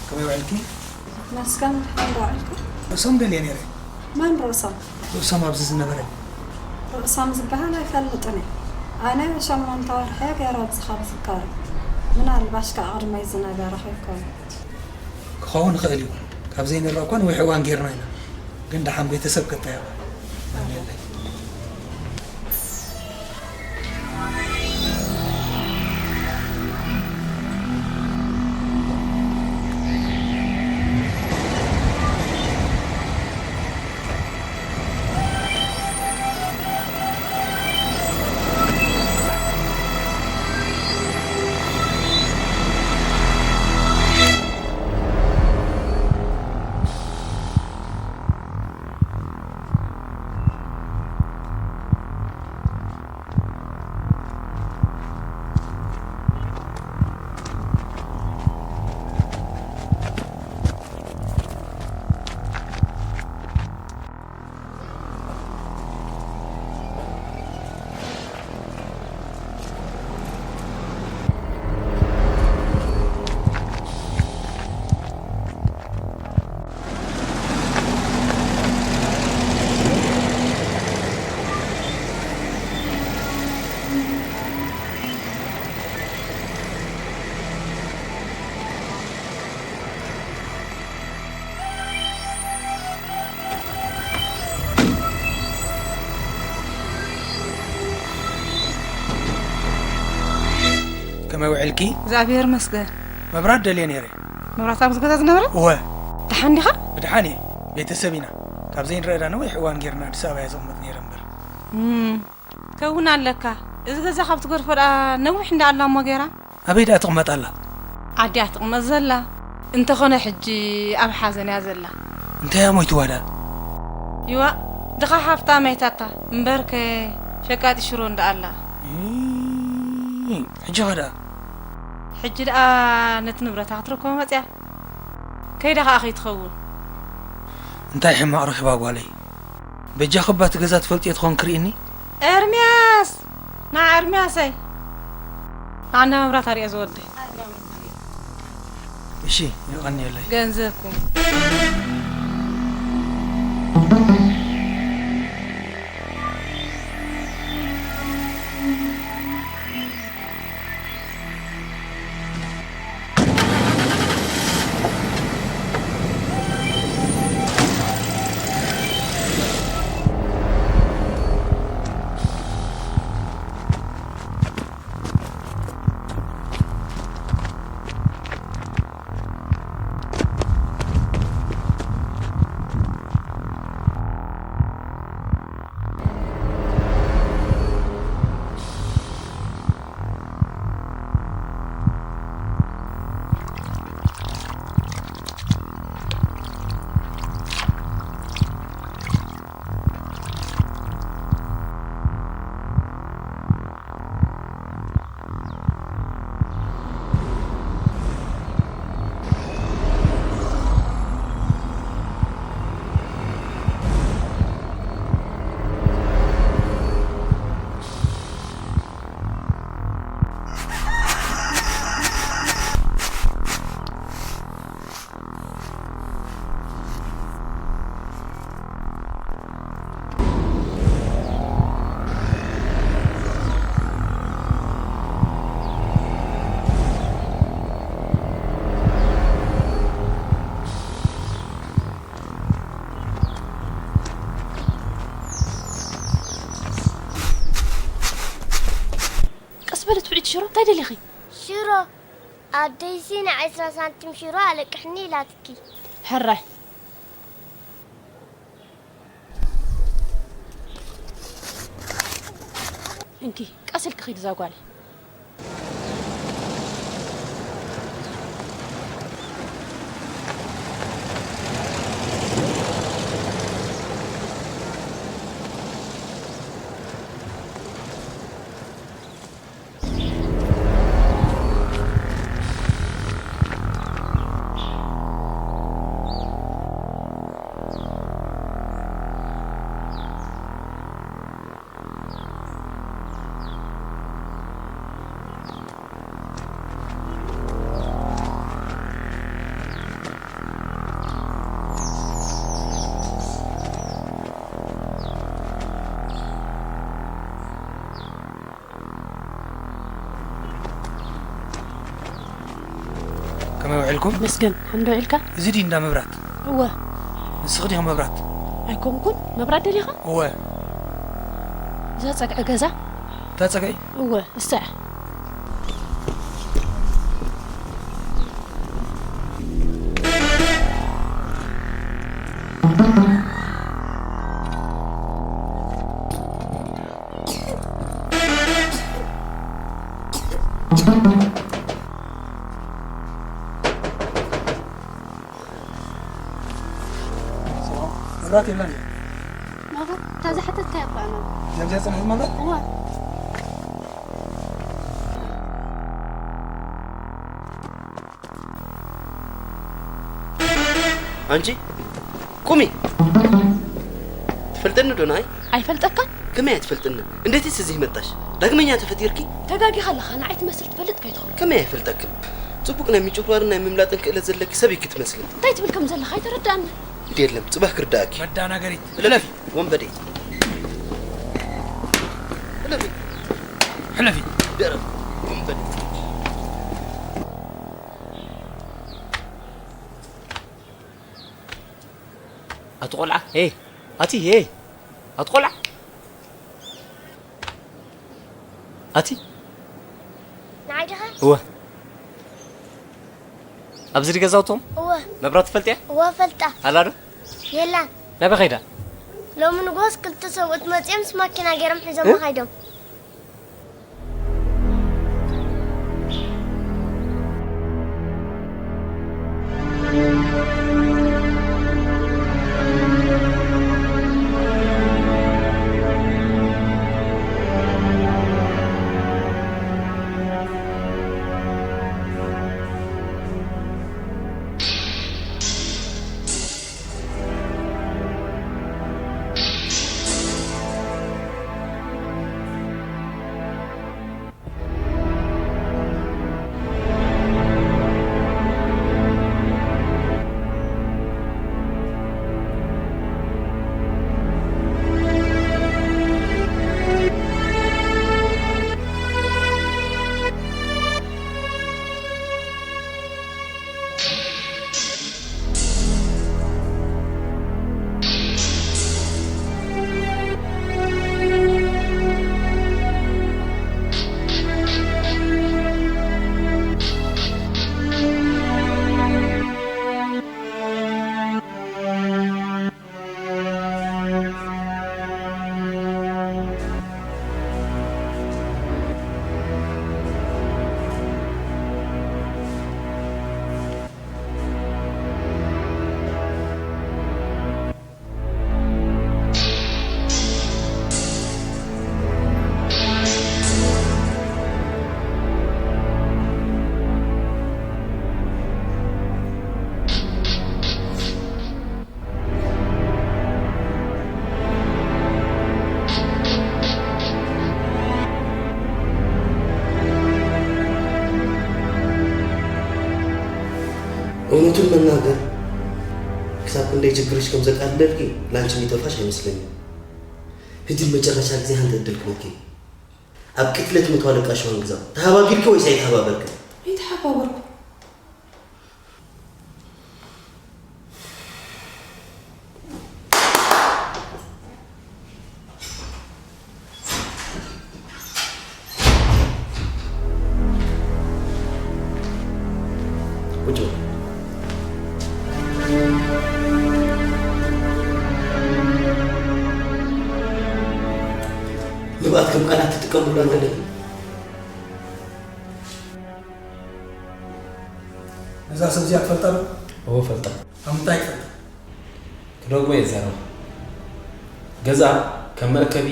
ከመይ ውዒልኪ? መስገን፣ ድሓን ዶ ውዒልኩም? ርእሶም ደልየ ነይረ። መን ርእሶም? ርእሶም ኣብዚ ዝነበረ? ርእሶም ዝበሃል ኣይፈልጥን እየ። ኣነ ሸሞንተ ወርሒ ገይረ ኣብዚ ካብ ዝካረ። ምናልባሽ ከዓ ቅድመይ ዝነበረ ከይኮነ። ክኸውን ይኽእል እዩ። ካብ ዘይንረኣ እኳ ነዊሕ እዋን ጌርና ኢና። ግን ደሓን ቤተሰብ ከ እንታይ ይብሉ? ከመይ ውዕልኪ? እግዚኣብሔር ይመስገን። መብራት ደልየ ነይረ። መብራት ኣብዚ ገዛ ዝነበረ? እወ። ደሓን ዲኻ? ብድሓን እየ። ቤተሰብ ኢና። ካብ ዘይንረኣዳ ነዊሕ እዋን ጌርና ኣዲስ ኣበባ እየ ዘቕመጥ ነይረ እምበር። እም፣ ከውን ኣለካ። እዚ ገዛ ካብ ትገድፎ ደኣ ነዊሕ እንዳ ኣላ እሞ ጌራ? ኣበይ ደኣ ትቕመጥ ኣላ? ዓዲ እያ ትቕመጥ ዘላ። እንተኾነ ሕጂ ኣብ ሓዘን እያ ዘላ። እንታይ እያ ሞይትዋ ደኣ? ይዋ፣ ድኻ ሓፍታ መይታታ እምበርከ ሸቃጢ ሽሮ እንዳ ኣላ። እይ፣ ሕጂ ኸ ደኣ? ሕጂ ደኣ ነቲ ንብረታ ክትረክቦ መጽያ። ከይዳ ኸኣ ከይትኸውን። እንታይ ሕማቕ ረኺባ ጓለይ? በጃኺ እባ እቲ ገዛ ትፈልጥዮ ትኾን ክርእኒ? ኤርምያስ! ንዓ ኤርምያሰይ! ንዓ እንዳ መብራት ኣርእዮ ዝወደይ። እሺ፣ የቐንየለይ። ገንዘብኩም። ቀስ በለት ውዒት ሽሮ፣ እንታይ ደሊኺ? ሽሮ፣ ኣደይሲ ንዓስራ ሳንቲም ሽሮ ኣለቅሕኒ ኢላትኪ። ሕራይ። እንኪ፣ ቀስ ኢልኪ ኺዲ እዛ ጓል። ዕልኩም? መስገን፣ ሓምዶ ኢልካ? እዚ ድዩ እንዳ መብራት? እወ። ንስኺ ዲኺ መብራት? ኣይኮንኩን፣ መብራት ደሊኻ? እወ። እዛ ጸግዒ ገዛ? እታ ጸግዒ? እወ፣ እሳ እያ። መብራት የለን። መብራት፣ እታ ዝሓተትካያ እኮ እያ መብራት። እዚኣ፣ እዚኣ ጽንሕ መብራት? እዋ። ኣንቺ ቁሚ። ትፈልጠኒ ዶ ንዓይ? ኣይፈልጠካን። ከመይ ኣይትፈልጥኒ? እንዴትስ እዚህ መጣሽ? ዳግመኛ ተፈጢርኪ? ተጋጊኻ ኣለኻ፣ ንዓይ ትመስል ትፈልጥ ከይትኸውን። ከመይ ኣይፈልጠክን? ጽቡቕ ናይ ምጭፍራርን ናይ ምምላጥን ክእለት ዘለኪ ሰብ ኢኪ ትመስሊ። እንታይ ትብል ከም ዘለኻ ኣይተረዳእኒ። ግዲ የለም፣ ጽባሕ ክርዳእኪ። መዳናገሪት። እለፊ፣ ወንበዴ። እለፊ። ሕለፊ። ደረቕ ወንበዴ። ኣቲ ቆልዓ፣ ሄይ፣ ኣቲ፣ ሄይ፣ ኣቲ ቆልዓ። ኣቲ? ንዓይ ዲኻ? እወ። ኣብዚ ድዩ ገዛውቶም? እወ። መብራት ትፈልጥያ? እወ፣ ፈልጣ። ኣላ ዶ? የላን። ናበይ ኸይዳ? ሎሚ ንጉሆስ ክልተ ሰብኡት መጺኦም ምስ ማኪና ገይሮም ሒዞም እ? ኸይዶም። እውነቱን መናገር ክሳብ ክንደይ ችግርሽ ከም ዘቃልለልኪ ላንቺ የሚጠፋሽ ኣይመስለኝም። ሕጂ ንመጨረሻ ግዜ ሓንቲ ዕድል ክህበኪ። ኣብ ቅትለት መቶ ኣለቃ ሽዋን ግዛው ተሃባቢርኪ ወይስ ኣይተሃባበርክን? ኣይተሓባበርኩ። ቁጭ በል። ንብኣት ከም ቃላት ትጥቀምሉ ኣለኒ። ነዛ ሰብ እዚኣ ትፈልጣ ዶ? እወ፣ እፈልጣ። ካብ ምንታይ ትፈልጣ? ክደግሞ እየ ዝዛረባ። ገዛ ከም መእከቢ፣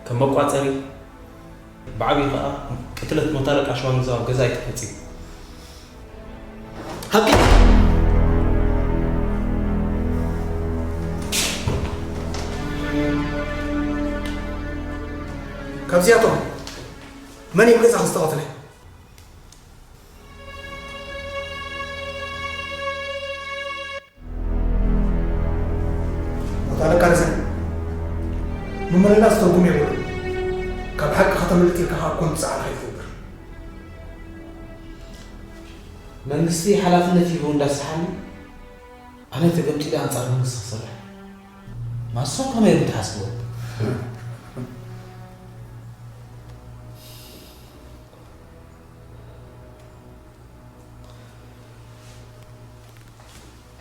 ከም መቋጸሪ፣ ብዓብዪ ኸኣ ቅትለት ሞት ኣለቃ ሽዋንግዛው ኣብ ገዛ እዩ ተፈጺሙ። ሃብቲ! ካብዚኣቶም መን እዩ ገዛ ዝተቐትለ? ኣቶ ኣለቃ ርዘን፣ ምምልላስ ትርጉም የብሉን። ካብ ሓቂ ከተምልጥ ኢልካ ከኣ ኮን ዝጸዓርካ ይትገብር። መንግስቲ ሓላፍነት ሂቡ እንዳሰሓኒ ኣነ ተገምጢለ ኣንጻር መንግስቲ ክሰርሕ። ማሶም ከመይ ኢኹም ትሓስብዎ?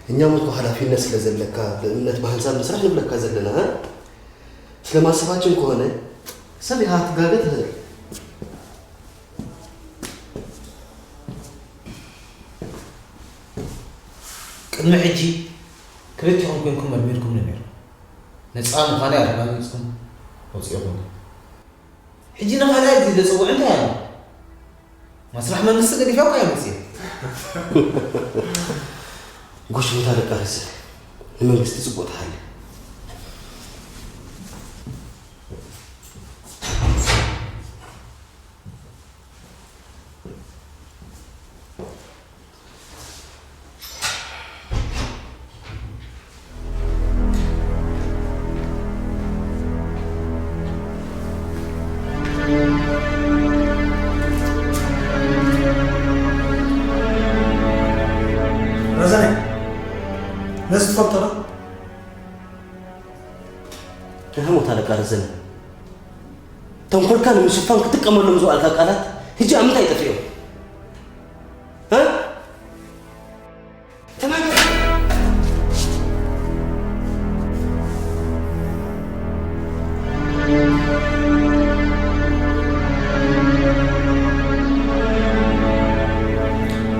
እኛም እኮ ሓላፊነት ስለ ዘለካ ብእምነት ብሓንሳብ ንስራሕ ንብለካ ዘለና። እ? ስለ ማሰባችን ከሆነ ሰብ ኢኻ ክትጋገ ትኽእል። ቅድሚ ሕጂ ክልቲኹም ኮንኩም መርሚርኩም ነይሩ። ነፃ ምዃነይ ኣረጋጊፅኩም ወፂኹም። ሕጂ ንኻልኣይ ግዜ ዘፅውዕ እንታይ ኣሎ? መስርሕ መንግስቲ ገዲፈ እኮ እየ መፅየ። ጎሽ፣ ቦታ ደቃ ርእስኻ ንመንግስቲ ጽቡቕ ትሓሊ። ረዘነ፣ ነዚ ትፈልጦ ዶ? ደሓን ሞት ኣለቃ ረዘነ። ተንኮልካ ንምሽፋን ክትጥቀመሎም ዝውዓልካ ቃላት፣ ሕጂ ኣብ ምንታይ ጠፊኦም? እ? ተናገር።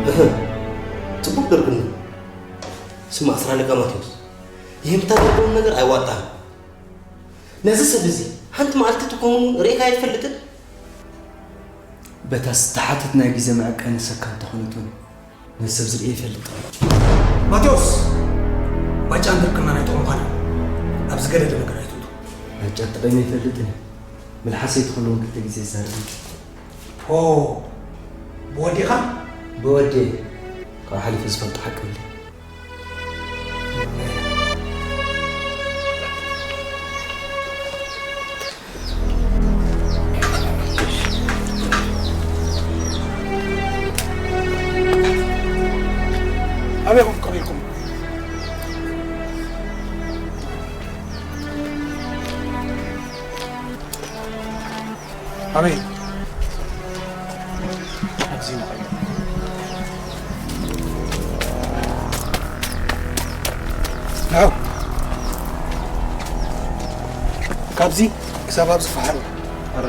እህ፣ ጽቡቕ ደርግና። ስማዕ፣ ኣስር ኣለቃ ማቴዎስ፣ ይህ የምታደርገውን ነገር አይዋጣም። ነዚ ሰብ እዚ ሓንቲ መዓልቲ ትኾኑ ርኢኻ ኣይትፈልጥን? በታ ዝተሓተት ናይ ግዜ መዐቀኒ ሰካን እንተኾነት እውን ነዚ ሰብ ዝርእየ ይፈልጥ። ማቴዎስ፣ ባጫን ድርቅና ናይ ጥቕምኻን እዮም። ኣብዚ ገደደ ነገር ኣይትእቱ። ባጫ ጥቕሚ ኣይፈልጥን እዩ። መልሓሰይ ትኽእልውን ክልተ ግዜ ይዛረብ እዩ። ሆ፣ ብወዲኻ? ብወዲ ካብ ሓሊፉ ዝፈልጦ ሓቂ የለን። ኣበይ ኢኹም ቀቢርኩም? ኣበይ? ኣብዚ ንኸይድ። ናው። ካብዚ ክሳብ ኣብዚ ፈሓሩ። ኣረ።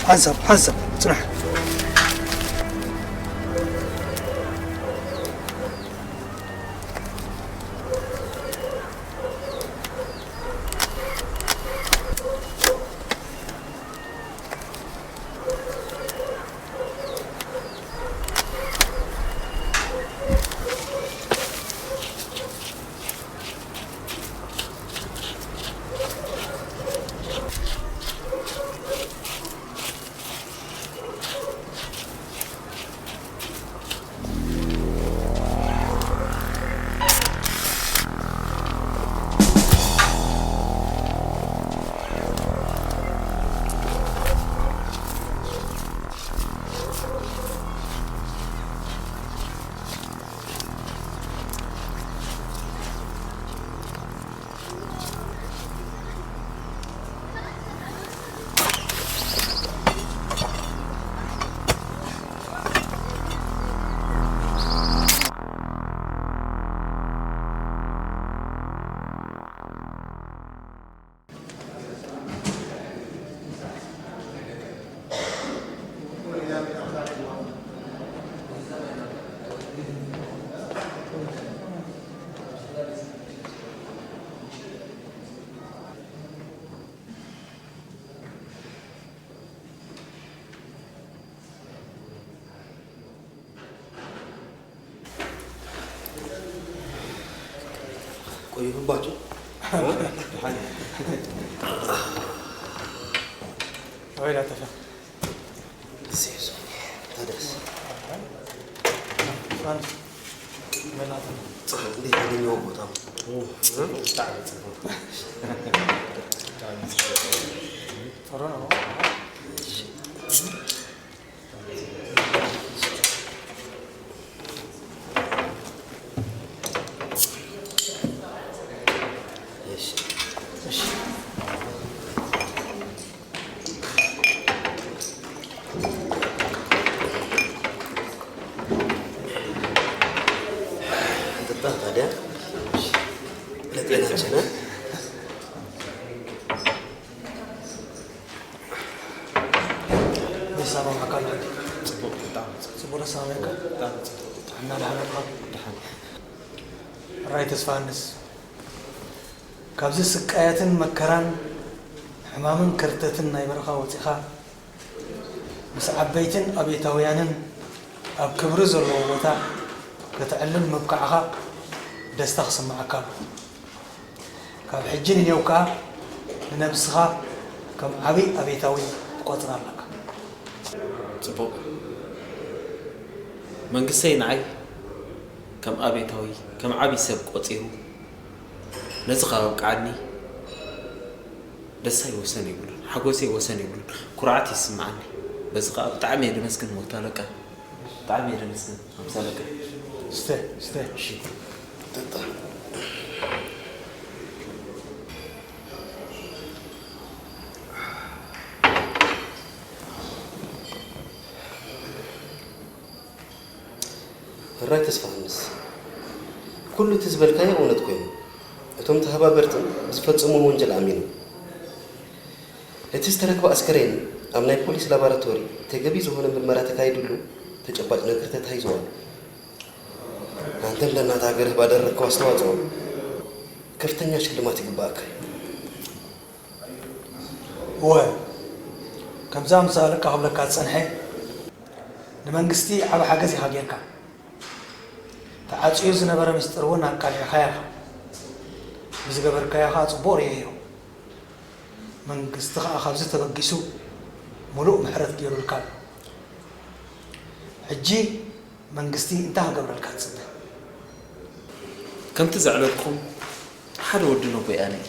ሓንሳብ፣ ሓንሳብ፣ ጽናሕ። ቆይሁባችሁ። ወይ ላተፈ። ሴፍ ታደስ ፋን መላተ ጽሑፍ እንዴት ያገኘው ቦታ ጥሩ ነው። እንጠጣ ታዲያ ለጤናችን ሂሳባዊ ኣካል ዓዲ ጽቡቅ ተሳሚዕካ ጥዕና ደሓን ኣለኻ? ራይ ተስፋ ሃንስ ካብዚ ስቃያትን መከራን ሕማምን ከርተትን ናይ በረኻ ወጺኻ ምስ ዓበይትን ኣብዮታውያንን ኣብ ክብሪ ዘለዎ ቦታ ከተዕልል ምብቃዕኻ ደስታ ክስምዓካ ኣለዎ። ካብ ሕጂ ንኔው ከኣ ንነብስኻ ከም ዓብይ ኣብዮታዊ ትቆጽራ ኣለካ። ጽቡቕ። መንግስተይ ንዓይ ከም ኣብዮታዊ፣ ከም ዓብይ ሰብ ቆጺሩ ነዚ ካብ ኣብቅዓኒ ደስታይ ወሰን የብሉን፣ ሓጎሰይ ወሰን የብሉን፣ ኩርዓት ይስምዓኒ። በዚ ከኣ ብጣዕሚ እየ ደመስግን ሞታ ኣለቃ። ብጣዕሚ እየ ደመስግን ኣምሳ ኣለቃ። ስተ ስተ እሺ። ሕራይ ተስፋሃንስ፣ ኩሉ እቲ ዝበልካዮ እውነት ኮይኑ፣ እቶም ተሃባበርትን ብዝፈጸሞም ወንጀል ኣሚኖም። እቲ ዝተረኽበ ኣስከሬን ኣብ ናይ ፖሊስ ላቦራቶሪ ተገቢ ዝኾነ ምርመራ ተካይድሉ ተጨባጭ ነገር ተታሂዙ ኣሎ። አንተም ለእናት ሀገርህ ባደረግከው አስተዋጽኦ ከፍተኛ ሽልማት ይግባእካ እዩ። እወ፣ ከምዛ ምስ ኣለቃ ክብለካ ዝጸንሐ፣ ንመንግስቲ ዓቢ ሓገዝ ኢኻ ጌርካ። ተዓጽዩ ዝነበረ ምስጢር እውን ኣቃሊዕካዮ ኢኻ። ብዝገበርካዮ ኸኣ ጽቡቕ ርእየዮ። መንግስቲ ኸኣ ካብዚ ተበጊሱ ምሉእ ምሕረት ገይሩልካ ኣሎ። ሕጂ መንግስቲ እንታይ ክገብረልካ ትጽበ? ከምቲ ዘዕለልኩም ሓደ ወዲ ነቦይ ኣነ እየ።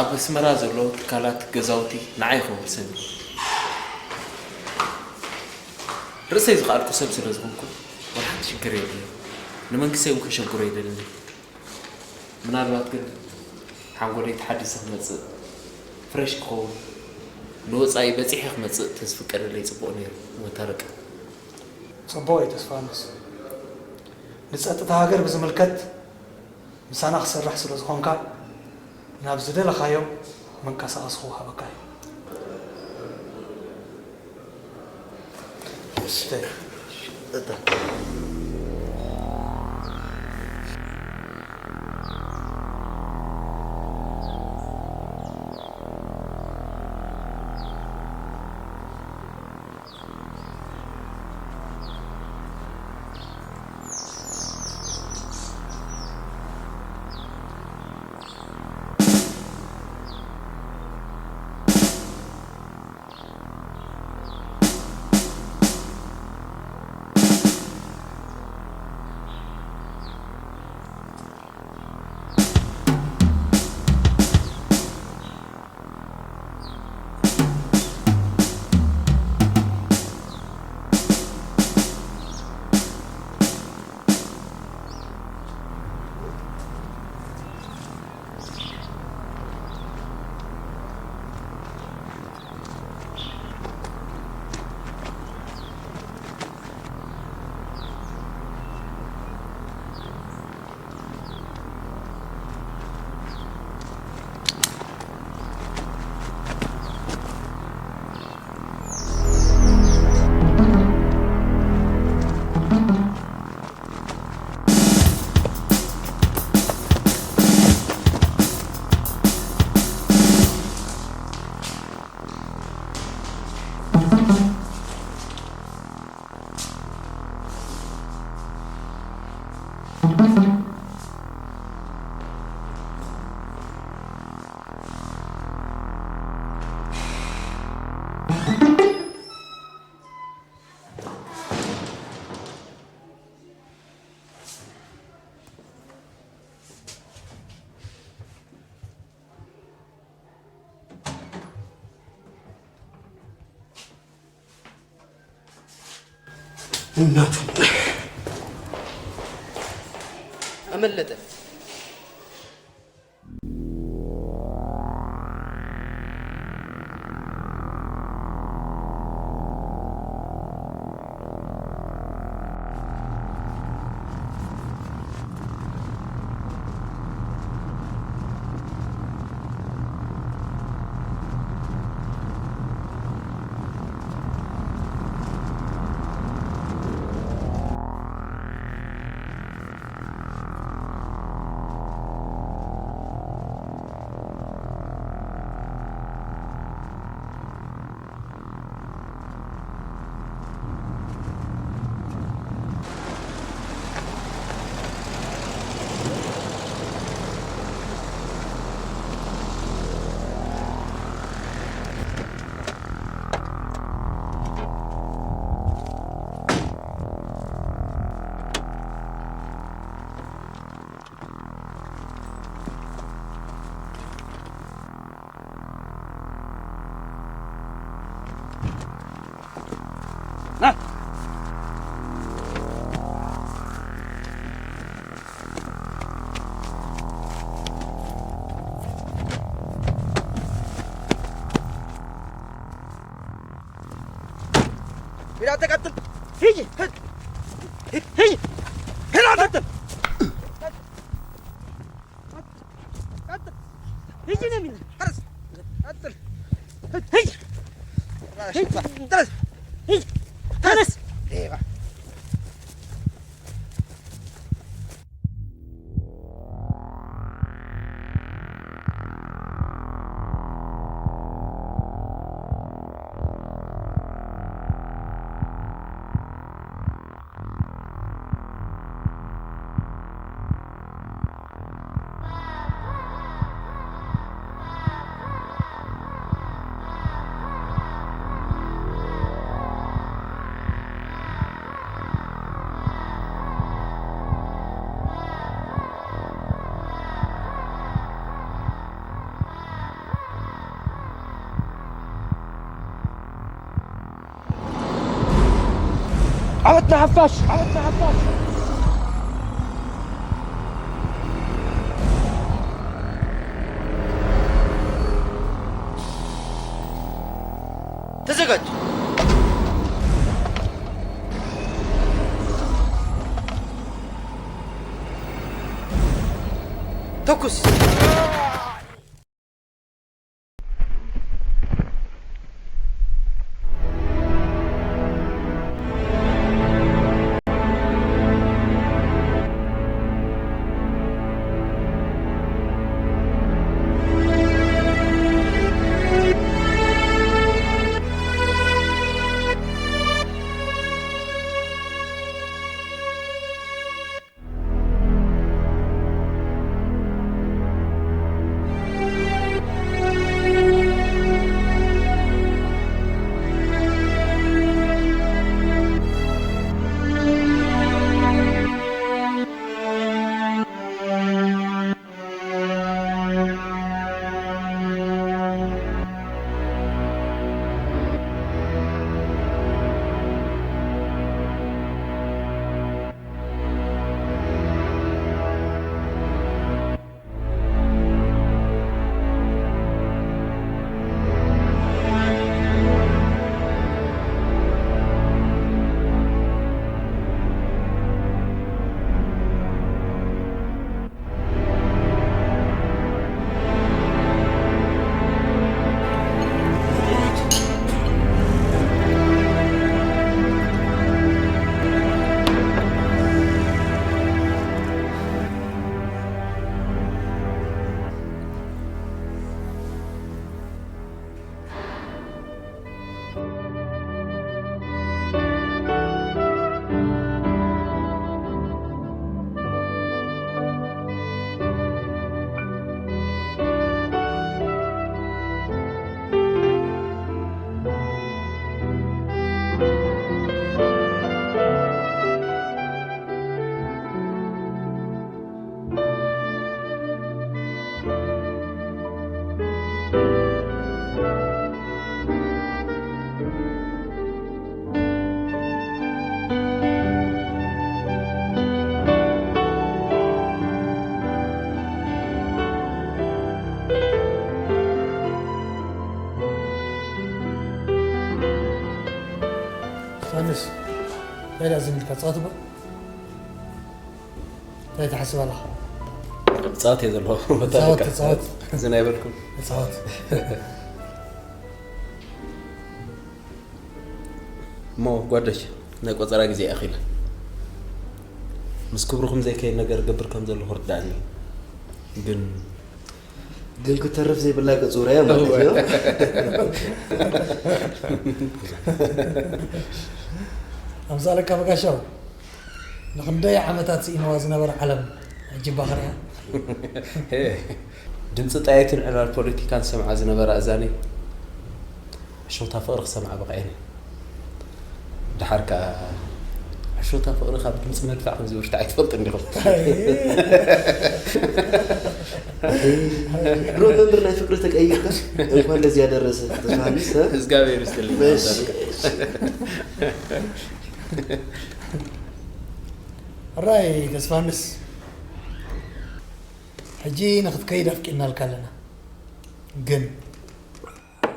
ኣብ ኣስመራ ዘሎ ትካላት ገዛውቲ ንዓይ ይኸውን ሰብ እዩ። ርእሰይ ዝኸኣልኩ ሰብ ስለ ዝኾንኩ ወላ ሓንቲ ሽግር የብለይ። ንመንግስተይ እውን ከሸግሮ ኣይደልን። ምናልባት ግን ሓንጎለይ ተሓዲሰ ክመጽእ ፍሬሽ ክኸውን ንወጻኢ በጺሐ ክመጽእ ተዝፍቀደለይ ጽቡቕ ነይሩ። መታረቂ ጽቡቕ እዩ ተስፋንስ። ንጸጥታ ሃገር ብዝምልከት ምሳና ክሰርሕ ስለ ዝኾንካ ናብ ዝደለኻዮ መንቀሳቐሲ ክወሃበካ እዩ። እናቱ ኣመለጠ። ሂድ ኣንተ ቀጥል። ሂጂ። ሂድ። ሂድ። ሂድ። ሂድ ኣንተ ቀጥል። ቀጥል። ሂጂ ነው የሚለው። ቀጥል። ሂድ። ሂድ። ተነስ። ሂድ። ተነስ። ሌባ። ዓወት ንሓፋሽ! ዓወት ንሓፋሽ! ተዘጋጅ! ተኩስ! ከይዳ ዝም ኢልካ ጻወት እባ። እንታይ ትሓስብ ኣለኻ? ጻወት እየ ዘለኹ። ጻወት፣ ጻወት። እዚ ናይ በልኩም። ጻወት። እሞ ጓደሽ ናይ ቆጸራ ግዜ ኣኺለ ምስ ክብርኹም ዘይከይድ ነገር ገብር ከም ዘለኹ ርዳእኒ። ግን ግን ክተርፍ ዘይብላ ቅጹር እያ ማለት እዩ። ኣምሳለካ በጋሻው፣ ንኽንደይ ዓመታት ስኢንዋ ዝነበረ ዓለም ሕጂ እባ ክሪኣ። ድምፂ ጣየትን ዕላል ፖለቲካን ዝሰምዓ ዝነበራ እዛነይ ሕሾታ ፍቕሪ ክሰምዓ በቒዐን እየን። ደሓር ከኣ ሕሾታ ፍቕሪ ካብ ድምፂ መድፋዕ ከም ዝብርትዕ ኣይትፈልጥን ዲኹም? ድሮ መምህር ናይ ፍቅሪ ተቀይርካ እንኳን ለዚህ ያደረሰ ተስፋንስ እግዚኣብሔር ይስጥልኝ። እሺ፣ እሺ። ራይ ተስፋንስ፣ ሕጂ ንክትከይድ ኣፍቂድናልካ ኣለና። ግን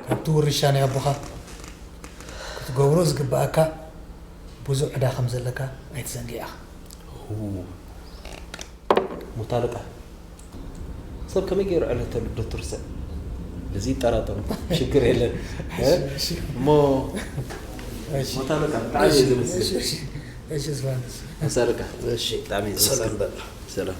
ካብቲ ውርሻ ናይ ኣቦኻ ክትገብሮ ዝግብኣካ ብዙሕ ዕዳ ከም ዘለካ ኣይትዘንግዕ ኢኻ። ሞት ኣለቃ ሰብ ከመይ ገይሩ ዕለተ ልደቱ ርስዕ? እዚ ይጠራጠሩ ሽግር የለን። እሞ እሺ፣ ሞት ኣለቃ ብጣዕሚ እዩ ዘመስግን። እሺ፣ እሺ፣ እሺ፣ ዝፋንስ። ሞት ኣለቃ እሺ፣ ብጣዕሚ እዩ ሰላም ዘመስግን። በል። ሰላም።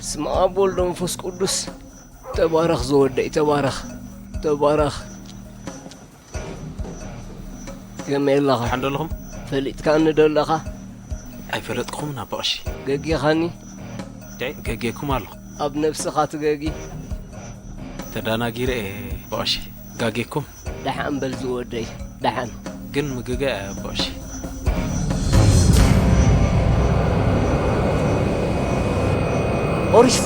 ስመ ኣብ ወልድ መንፈስ ቅዱስ። ተባረኽ ዝወደይ፣ ተባረኽ፣ ተባረኽ። ከመይ ኣለኻ? ሓን ደለኹም? ፈሊጥካኒ ዶ ኣለኻ? ኣይፈለጥኩምን ኣቦ ቀሺ። ገጊኻኒ? ደይ ገጌኩም ኣለኹ። ኣብ ነብስኻ ትገጊ? ተዳናጊረ እየ ኣቦ ቀሺ። ጋጌኩም? ደሓን በል ዝወደይ፣ ደሓን። ግን ምግገ እየ ኣቦ ቀሺ። ኦሪስ።